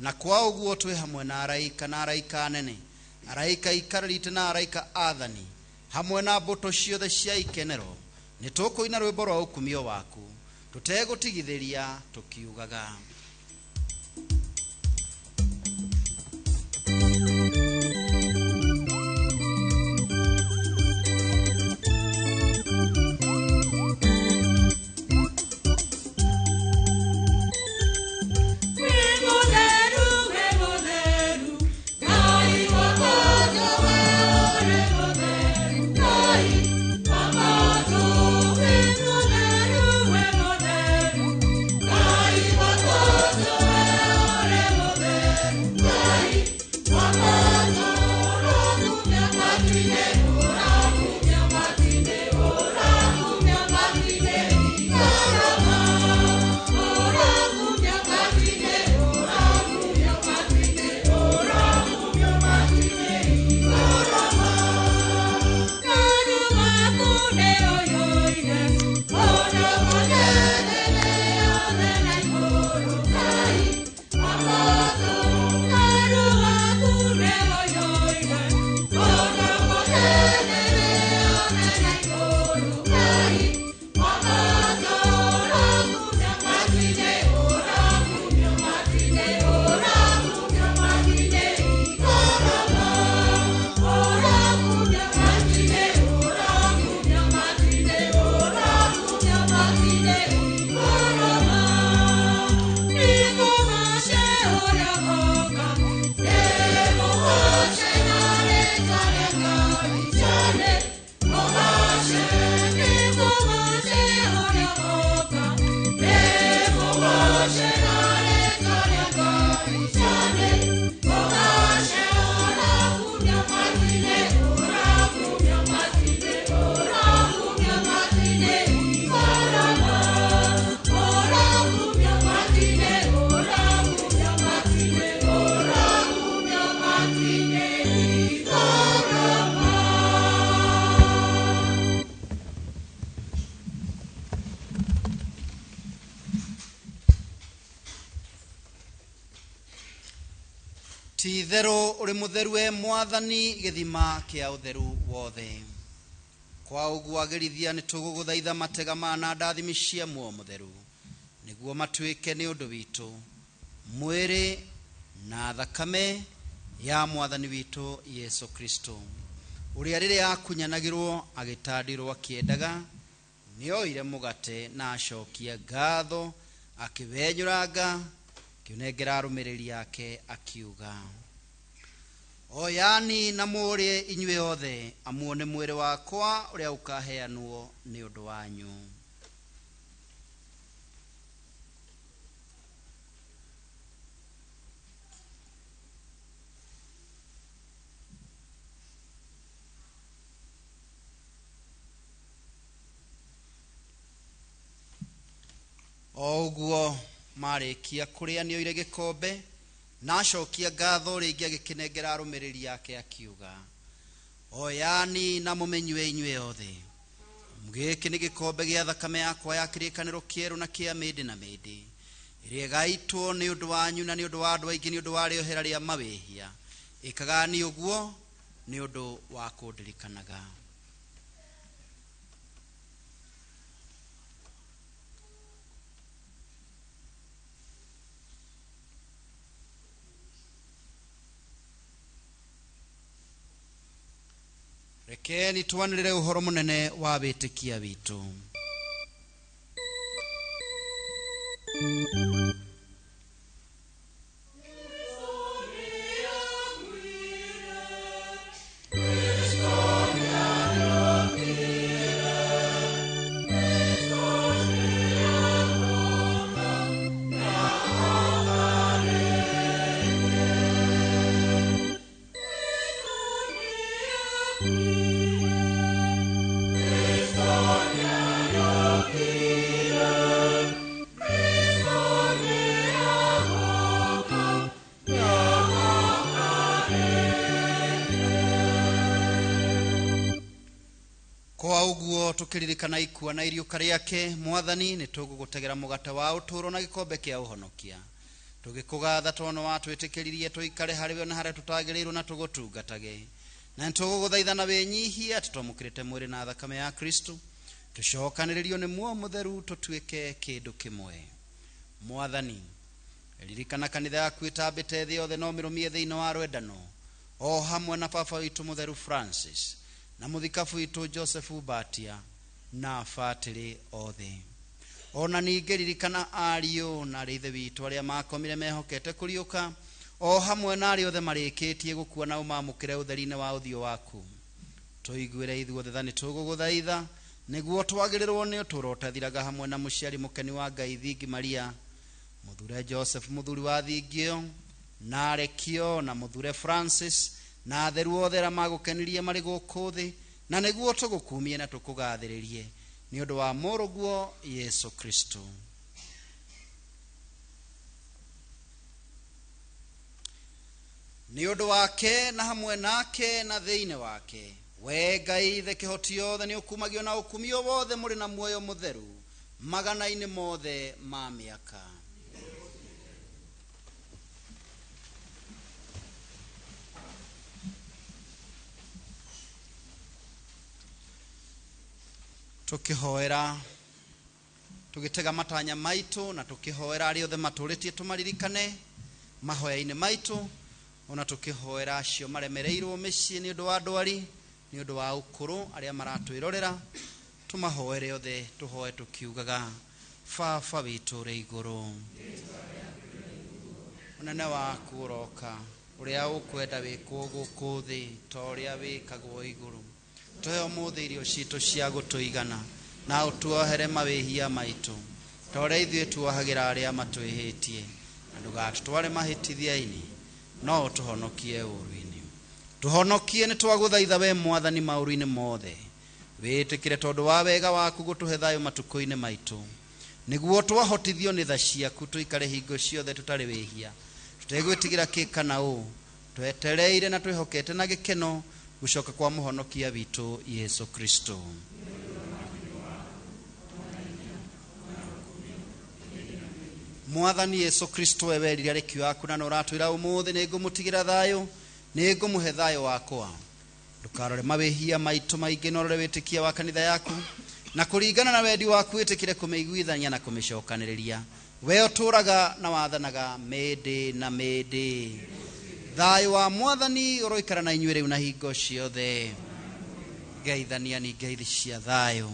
na kwa ũguo twĩ hamwe na araika na araika anene, araika ikarĩte na araika athani, hamwe na mbũtũ ciothe cia ikenero. Nĩ tũkũina rwĩmbo rwa ũkumio waku tũtegũtigithĩria tũkiugaga. Ti itherũ ũrĩ mũtheru we Mwathani, gĩthima kĩa ũtheru wothe. Kwa ũguo agĩrithia nĩ tũgũgũthaitha matega ma na ndathimi cia muoyo mũtheru, nĩguo matuĩke nĩ ũndũ witũ mwĩrĩ na thakame ya Mwathani witũ Yesu Kristo, ũrĩa rĩrĩa akunyanagĩrwo agĩtandirwo akĩendaga, nĩoire mũgate na acokia ngatho, akĩwenyũranga, Akĩũnengera arũmĩrĩri ake akiuga, oyani na mũrĩe inyuĩ othe, amu nĩ mwĩrĩ wakwa ũrĩa ũkaheanwo nĩ ũndũ wanyu. O ũguo marĩkia kũrĩa nĩoire gĩkombe na acokia ngatho rĩngĩ agĩkĩnengera arũmĩrĩri ake akiuga, oyani na mũmenyue inyuĩ othe, gĩkĩ nĩ gĩkombe gĩa thakame yakwa ya kĩrĩkanĩro kĩerũ na kĩa mĩndĩ na mĩndĩ, ĩrĩa ĩgaitwo nĩ ũndũ wanyu na nĩ ũndũ wa andũ aingĩ nĩ ũndũ wa rĩohera rĩa mawĩhia. Ĩkagani ũguo nĩ ũndũ wa kũndirikanaga. Rekeni twanĩrĩre ũhoro mũnene wa wĩtĩkia witũ. Kwa ũguo tũkĩririkana ikua na iriũka rĩake, Mwathani, nĩ tũgũgũtegera mũgate wa ũtũũro na gĩkombe kĩa ũhonokia, tũgĩkũgatha tondũ watwĩtĩkĩririe tũikare harĩ we na harĩa tũtagĩrĩirwo na tũgũtungatage. Na nĩtũgũgũthaitha na wĩnyihia atĩ twamũkĩrĩte mwĩrĩ na thakame ya Kristo, tũcokanĩrĩrio nĩ muoyo mũtheru tũtuĩke kĩndũ kĩmwe. Mwathani, ririkana kanitha yaku ĩtambĩte thĩ yothe na ũmĩrũmie thĩinĩ wa rwendano, o hamwe na baba witũ mũtheru Francis na mũthikabu witũ Joseph Batia na batĩrĩ othe. Ona ningĩ ririkana ariũ na arĩ ithe witũ arĩa makomire mehokete kũriũka, o hamwe na arĩa othe marĩkĩtie gũkua na ũmamũkĩre ũtheri-inĩ wa ũthiũ waku. Tũiguĩre ithuothe tha, nĩtũgũgũthaitha nĩguo twagĩrĩrwo nĩ ũtũũro ũtathiraga hamwe na mũciari mũkeni wa Ngai Thingi Maria, mũthure Joseph mũthuri wa thingi ĩyo, na Arekio na mũthure Francis na atheru othe arĩa magũkenirie marĩ gũkũ thĩ, na nĩguo tũgũkumie na tũkũgathĩrĩrie nĩ ũndũ wa mũrũguo Yesu Kristo. Nĩ ũndũ wake na hamwe nake na thĩinĩ wake, we Ngai ithe kĩhoti yothe nĩ ũkumagio na ũkumio wothe mũrĩ na muoyo mũtheru magana-inĩ mothe ma mĩaka. Tũkĩhoera tũgĩtega matanya maitũ na tũkĩhoera arĩa othe matũrĩtie tũmaririkane mahoya-inĩ maitũ, ona tũkĩhoera acio maremereirwo mĩciĩ nĩ ũndũ wa ndwari, nĩ ũndũ wa ũkũrũ, arĩa maratwĩrorera, tũmahoere othe, tũhoe tũkiugaga, Baba witũ ũrĩ igũrũ, ũnene waku ũroka, ũrĩa ũkwenda wĩkwo gũkũ thĩ ta ũrĩa wĩkagwo igũrũ. Tũhe ũmũthĩ irio citũ cia gũtũigana, na ũtuohere mawĩhia maitũ ta ũrĩa ithuĩ tuohagĩra arĩa matwĩhĩtie, na ndũgatũtware mahĩtithia-inĩ, no ũtũhonokie ũũru-inĩ. Tũhonokie nĩ twagũthaitha we Mwathani maũru-inĩ mothe, wĩtĩkĩre tondũ wa wega waku gũtũhe thayũ matukũ-inĩ maitũ, nĩguo twahotithio nĩ tha ciaku tũikare hingo ciothe tũtarĩ wĩhia, tũtegwĩtigĩra kĩ kana ũ, twetereire na twĩhokete na gĩkeno gũcoka kwa mũhonokia witũ Yesu Kristo. Mwathani Yesu Kristo, we werire arekio aku na nĩũratwĩra ũmũthĩ, nĩngũmũtigĩra thayũ, nĩngũmũhe thayũ wakwa. Ndũkarore mawĩhia maitũ maingĩ, no ũrore wĩtĩkia wa kanitha yaku, na kũringana na wendi waku wĩtĩkĩre kũmĩiguithania na kũmĩcokanĩrĩria. We ũtũũraga na wathanaga mĩndĩ na mĩndĩ. Thayũ wa Mwathani ũroikara na inyuĩ rĩu na hingo ciothe. Geithania ni ngeithi cia thayũ.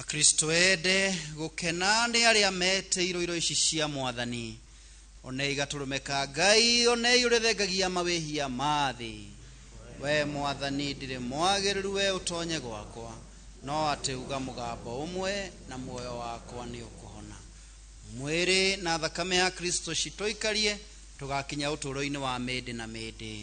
Akristo ende gukena nĩ arĩa metĩirwo irio ici cia mwathani. Onei gatũrũme ka Ngai, onei ũrĩa thengagia mawĩhia ma thĩ. We mwathani ndirĩ mwagĩrĩru we ũtonye gwakwa, no atĩ uga mũgambo ũmwe na muoyo wakwa nĩ ũkũhona. Mwĩrĩ na thakame ya Kristo citũikarie tũgakinya ũtũũro-inĩ wa mĩndĩ na mĩndĩ.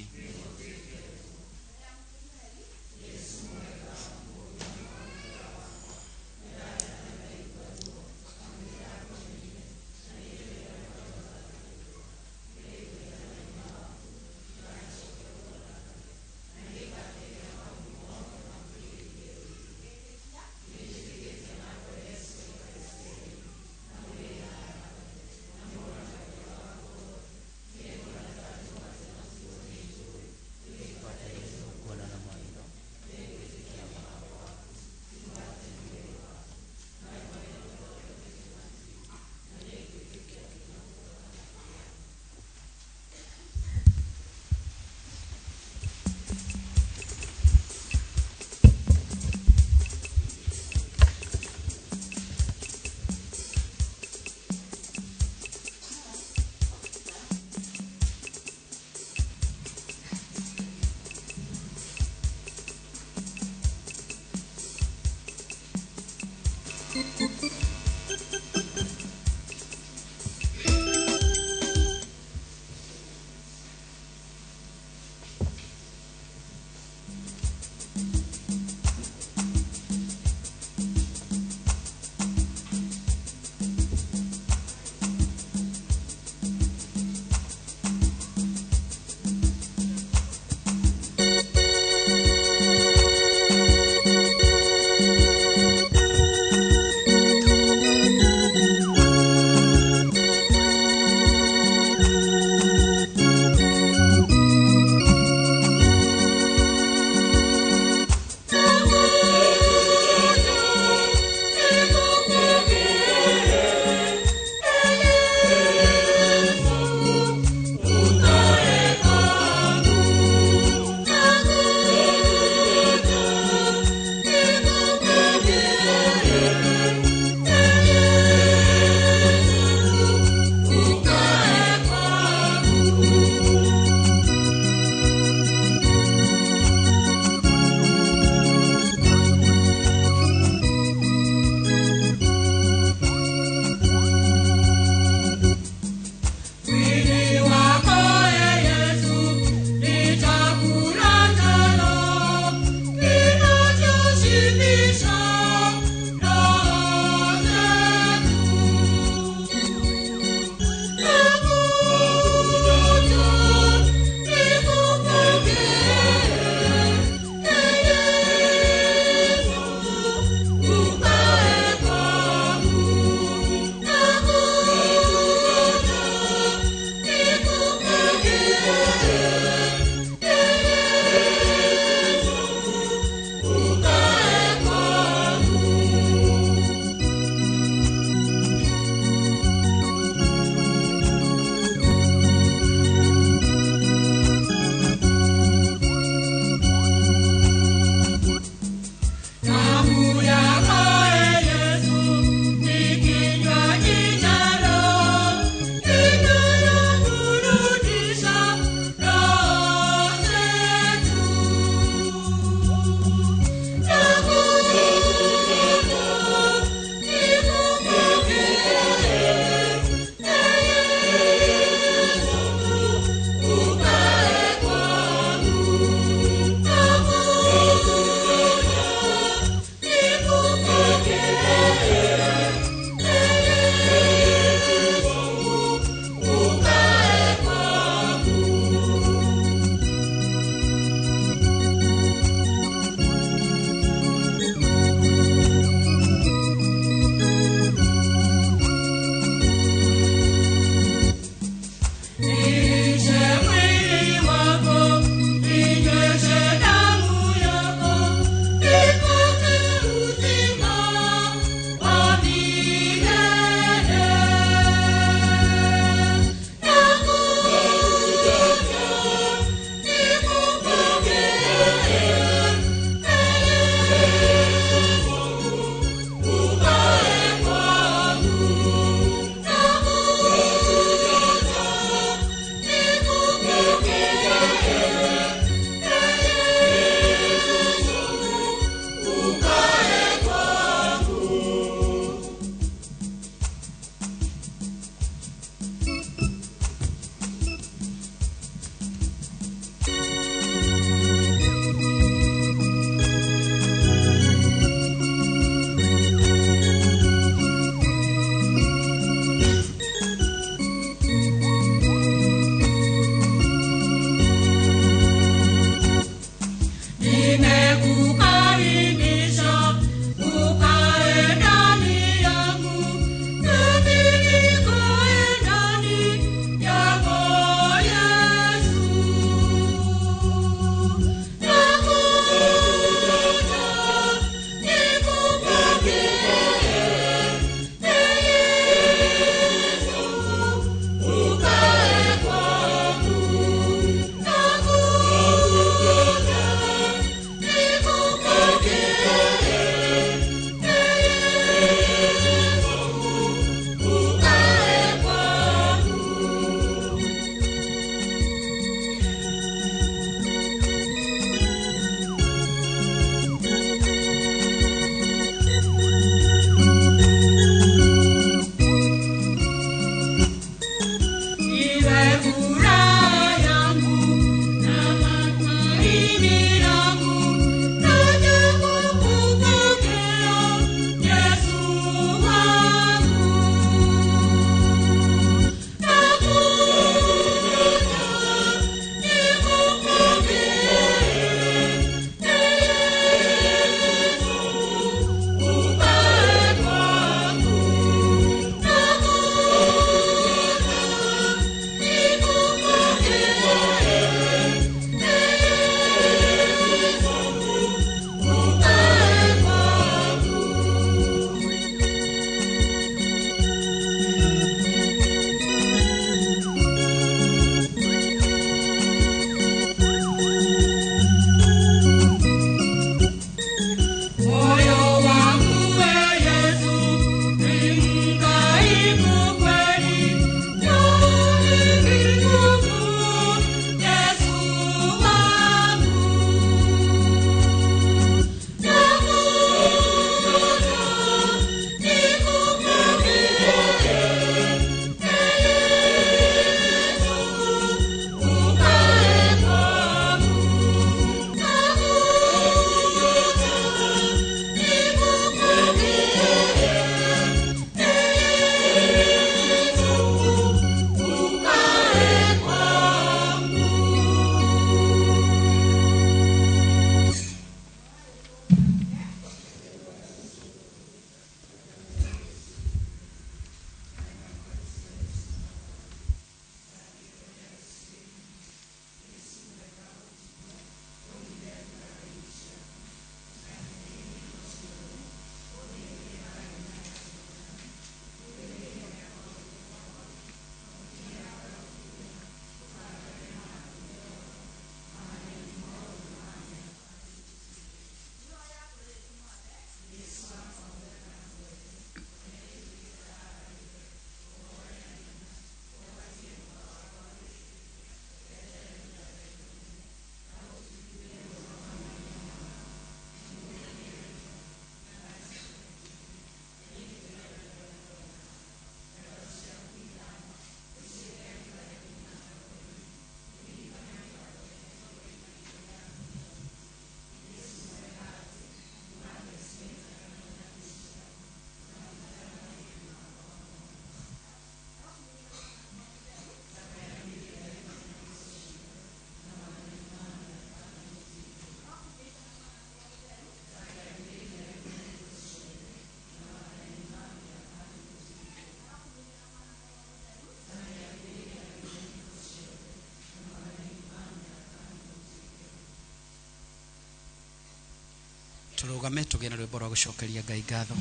Tũrũgame tũgĩe na rwĩmbo rwa gũcokeria Ngai ngatho.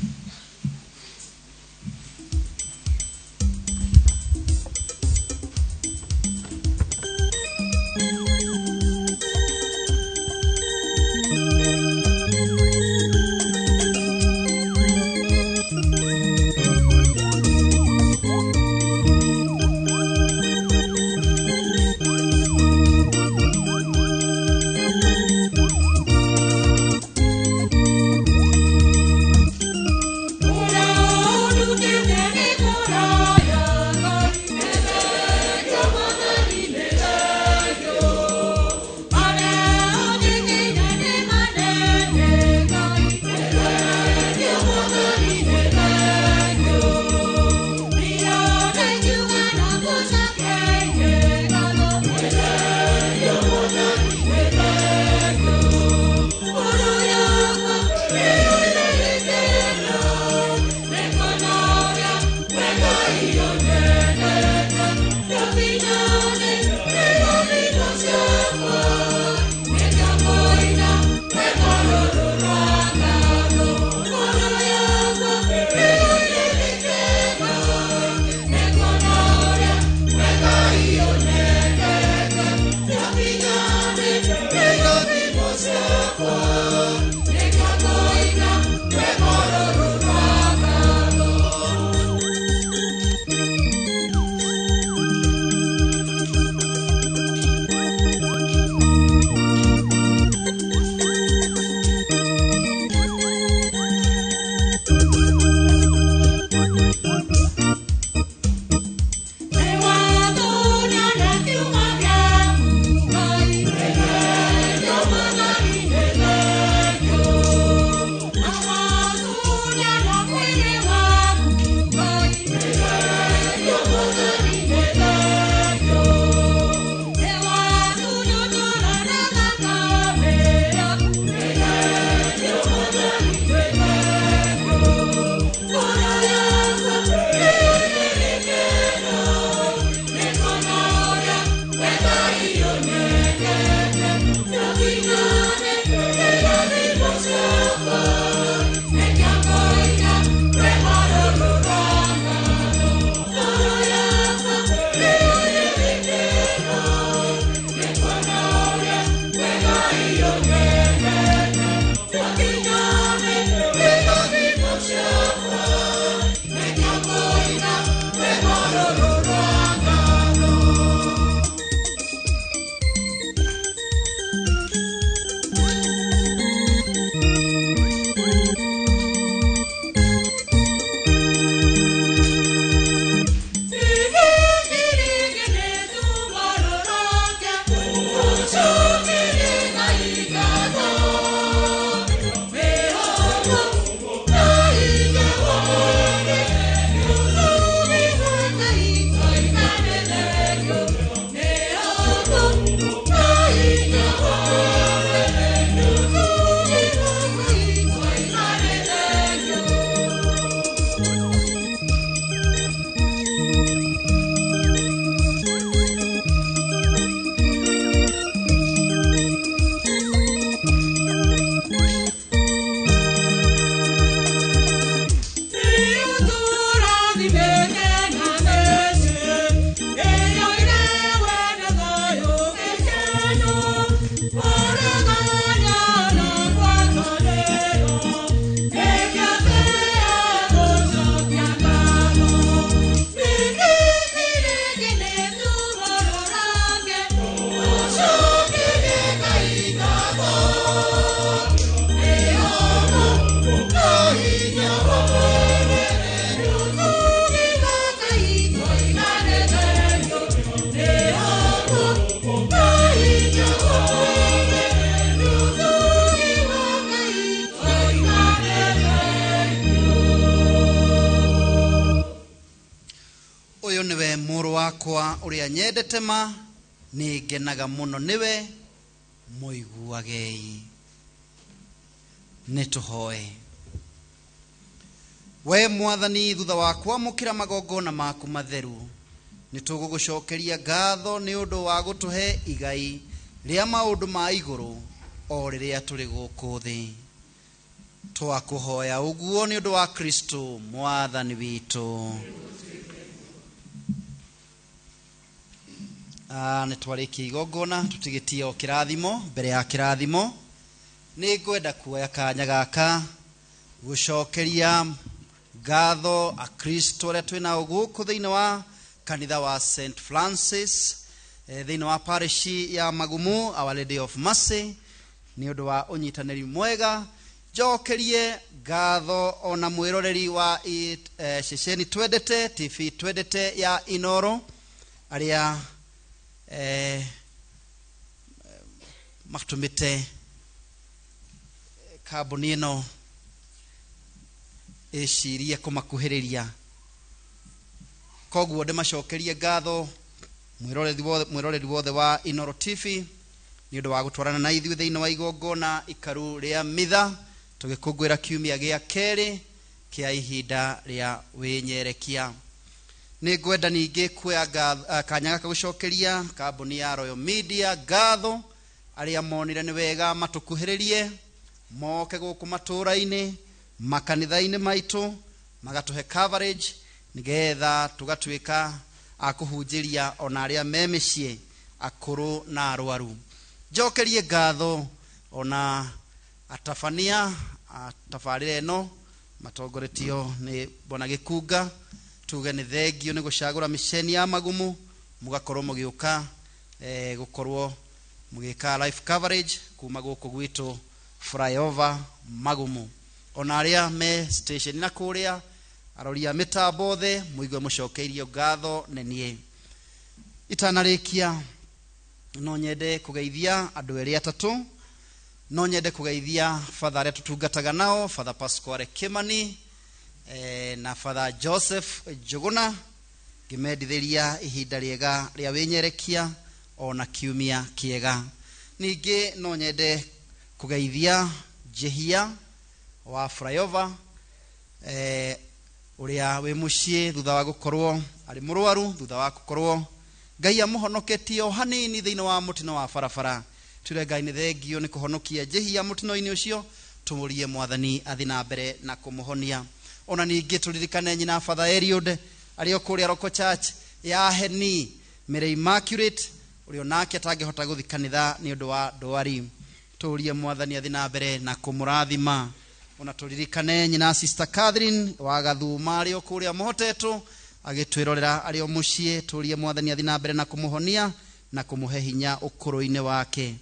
Ũyũ nĩwe mũrũ wakwa ũrĩa nyendete ma, nĩ ngenaga mũno nĩwe, mũiguagei. Nĩ tũhoe. We Mwathani, thutha wa kwamũkĩra magongona maku matheru, nĩ tũgũgũcokeria ngatho nĩ ũndũ wa gũtũhe igai rĩa maũndũ ma igũrũ o rĩrĩa tũrĩ gũkũ thĩ. Twakũhoya ũguo nĩ ũndũ wa Kristo mwathani witũ. Nĩ twarĩkia igongona tũtigĩtie o kĩrathimo. Mbere ya kĩrathimo nĩ ngwenda kuoya kanya gaka gũcokeria ngatho akristo arĩa twĩnao gũkũ thĩinĩ wa kanitha wa St Francis, thĩinĩ wa parish ya Magumu, Our Lady of Mercy, nĩ ũndũ wa ũnyitanĩri mwega. Njokerie ngatho ona mwĩroreri wa ceceni twendete TV twendete ya Inoro, arĩa matũmĩte kambuni ĩno ĩcirie kũmakuhĩrĩria. Koguo ndĩmacokerie ngatho mwĩroreri wothe wa Inoro TV nĩ ũndũ wa gũtwarana na ithuĩ thĩinĩ wa igongona ikaru rĩa mitha tũgĩkũngũĩra kiumia gĩa kerĩ kĩa ihinda rĩa wĩnyerekia. Nĩ ngwenda ningĩ kuoya kanya gaka gũcokeria kambuni ya Royal Media ngatho, arĩa monire nĩ wega matũkuhĩrĩrie moke gũkũ matũũra-inĩ, makanitha-inĩ maitũ, magatũhe coverage nĩgetha tũgatuĩka a kũhunjĩria ona arĩa me mĩciĩ, akũrũ na arwaru. Njokerie ngatho ona atabania a tabarĩra ĩno matongoretio nĩ Bwana Gĩkunga, tuge nĩ thengio nĩ gũcagũra mĩceni ya Magumu, mũgakorwo mũgĩũka gũkorwo mũgĩka live coverage kuma gũkũ gwitũ flyover Magumu. Ona arĩa me station na kũrĩa arori a mĩtambo othe mũigue mũcokeirio ngatho nĩ niĩ. Itanarĩkia no nyende kũgeithia andũ erĩ atatũ. No nyende kũgeithia Father arĩa tũtungataga nao, Father Pasquale Kimani na Father Joseph Njuguna, ngĩmendithĩria ihinda rĩega rĩa wĩnyerekia ona kiumia kĩega. Ningĩ no nyende kũgeithia Njehia wa flyover, ũrĩa wĩ mũciĩ thutha wa gũkorwo arĩ mũrwaru, thutha wa gũkorwo Ngai amũhonoketie o hanini thĩinĩ wa mũtino wa barabara. Ture Ngai nĩ thengio nĩ kũhonokia Njehia mũtino-inĩ ũcio, tũmũrie mwathani athiĩ na mbere na kũmũhonia. Ona ningĩ tũririkane nyina Father Eliud arĩ o kũrĩa Local Church ya Heni Mary Immaculate, ũrĩa onake atangĩhota gũthiĩ kanitha nĩ ũndũ wa ndwari. Tũrie mwathani athiĩ na mbere na kũmũrathima. Ona tũririkane nyina Sister Catherine wa Gathuma arĩ o kũrĩa Mũhotetwo agĩtwĩrorera arĩ o mũciĩ. Tũrie mwathani athiĩ na mbere na kũmũhonia na kũmũhe hinya ũkũrũ-inĩ wake.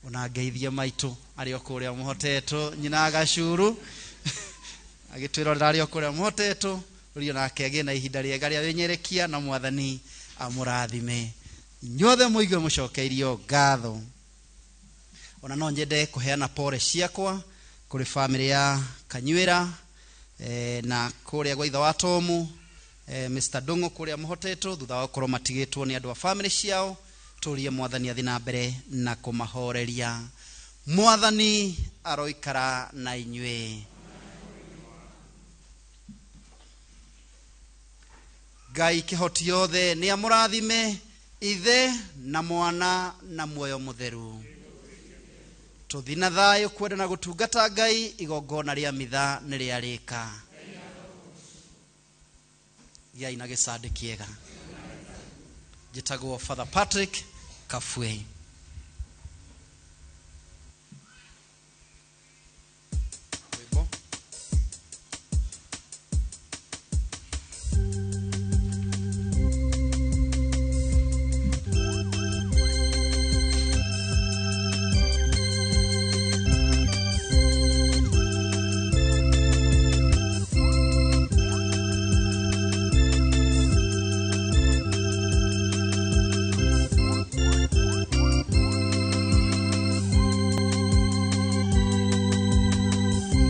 Ona ngeithie maitũ arĩ o kũrĩa Mũhotetwo, nyina Gacuru agĩtwĩrorera arĩ o kũrĩa Mũhotetwo, ũria nake agĩe na ihinda rĩega rĩa wĩnyerekia na mwathani amũrathime. Inyuothe mũigue mũcokeirio ngatho. Ona no nyende kũheana pore ciakwa kũrĩ famĩlĩ ya Kanyuĩra na kũrĩa gwa ithe wa Tomu, Mr Ndung'u kũrĩa Mũhotetwo, thutha wa gũkorwo matigĩtwo nĩ andũ a famĩlĩ ciao. Tũrie mwathani athiĩ na mbere na kũmahoreria. Mwathani aroikara na inyuĩ. Ngai kĩhoti yothe nĩ amũrathime, Ithe na Mwana na Muoyo Mũtheru. Tũthiĩ na thayũ kwenda na gũtungata Ngai, igongona rĩa mitha nĩ rĩarĩka. Gĩai na gĩcandĩ kĩega. Njĩtagwo Father Patrick Kafue.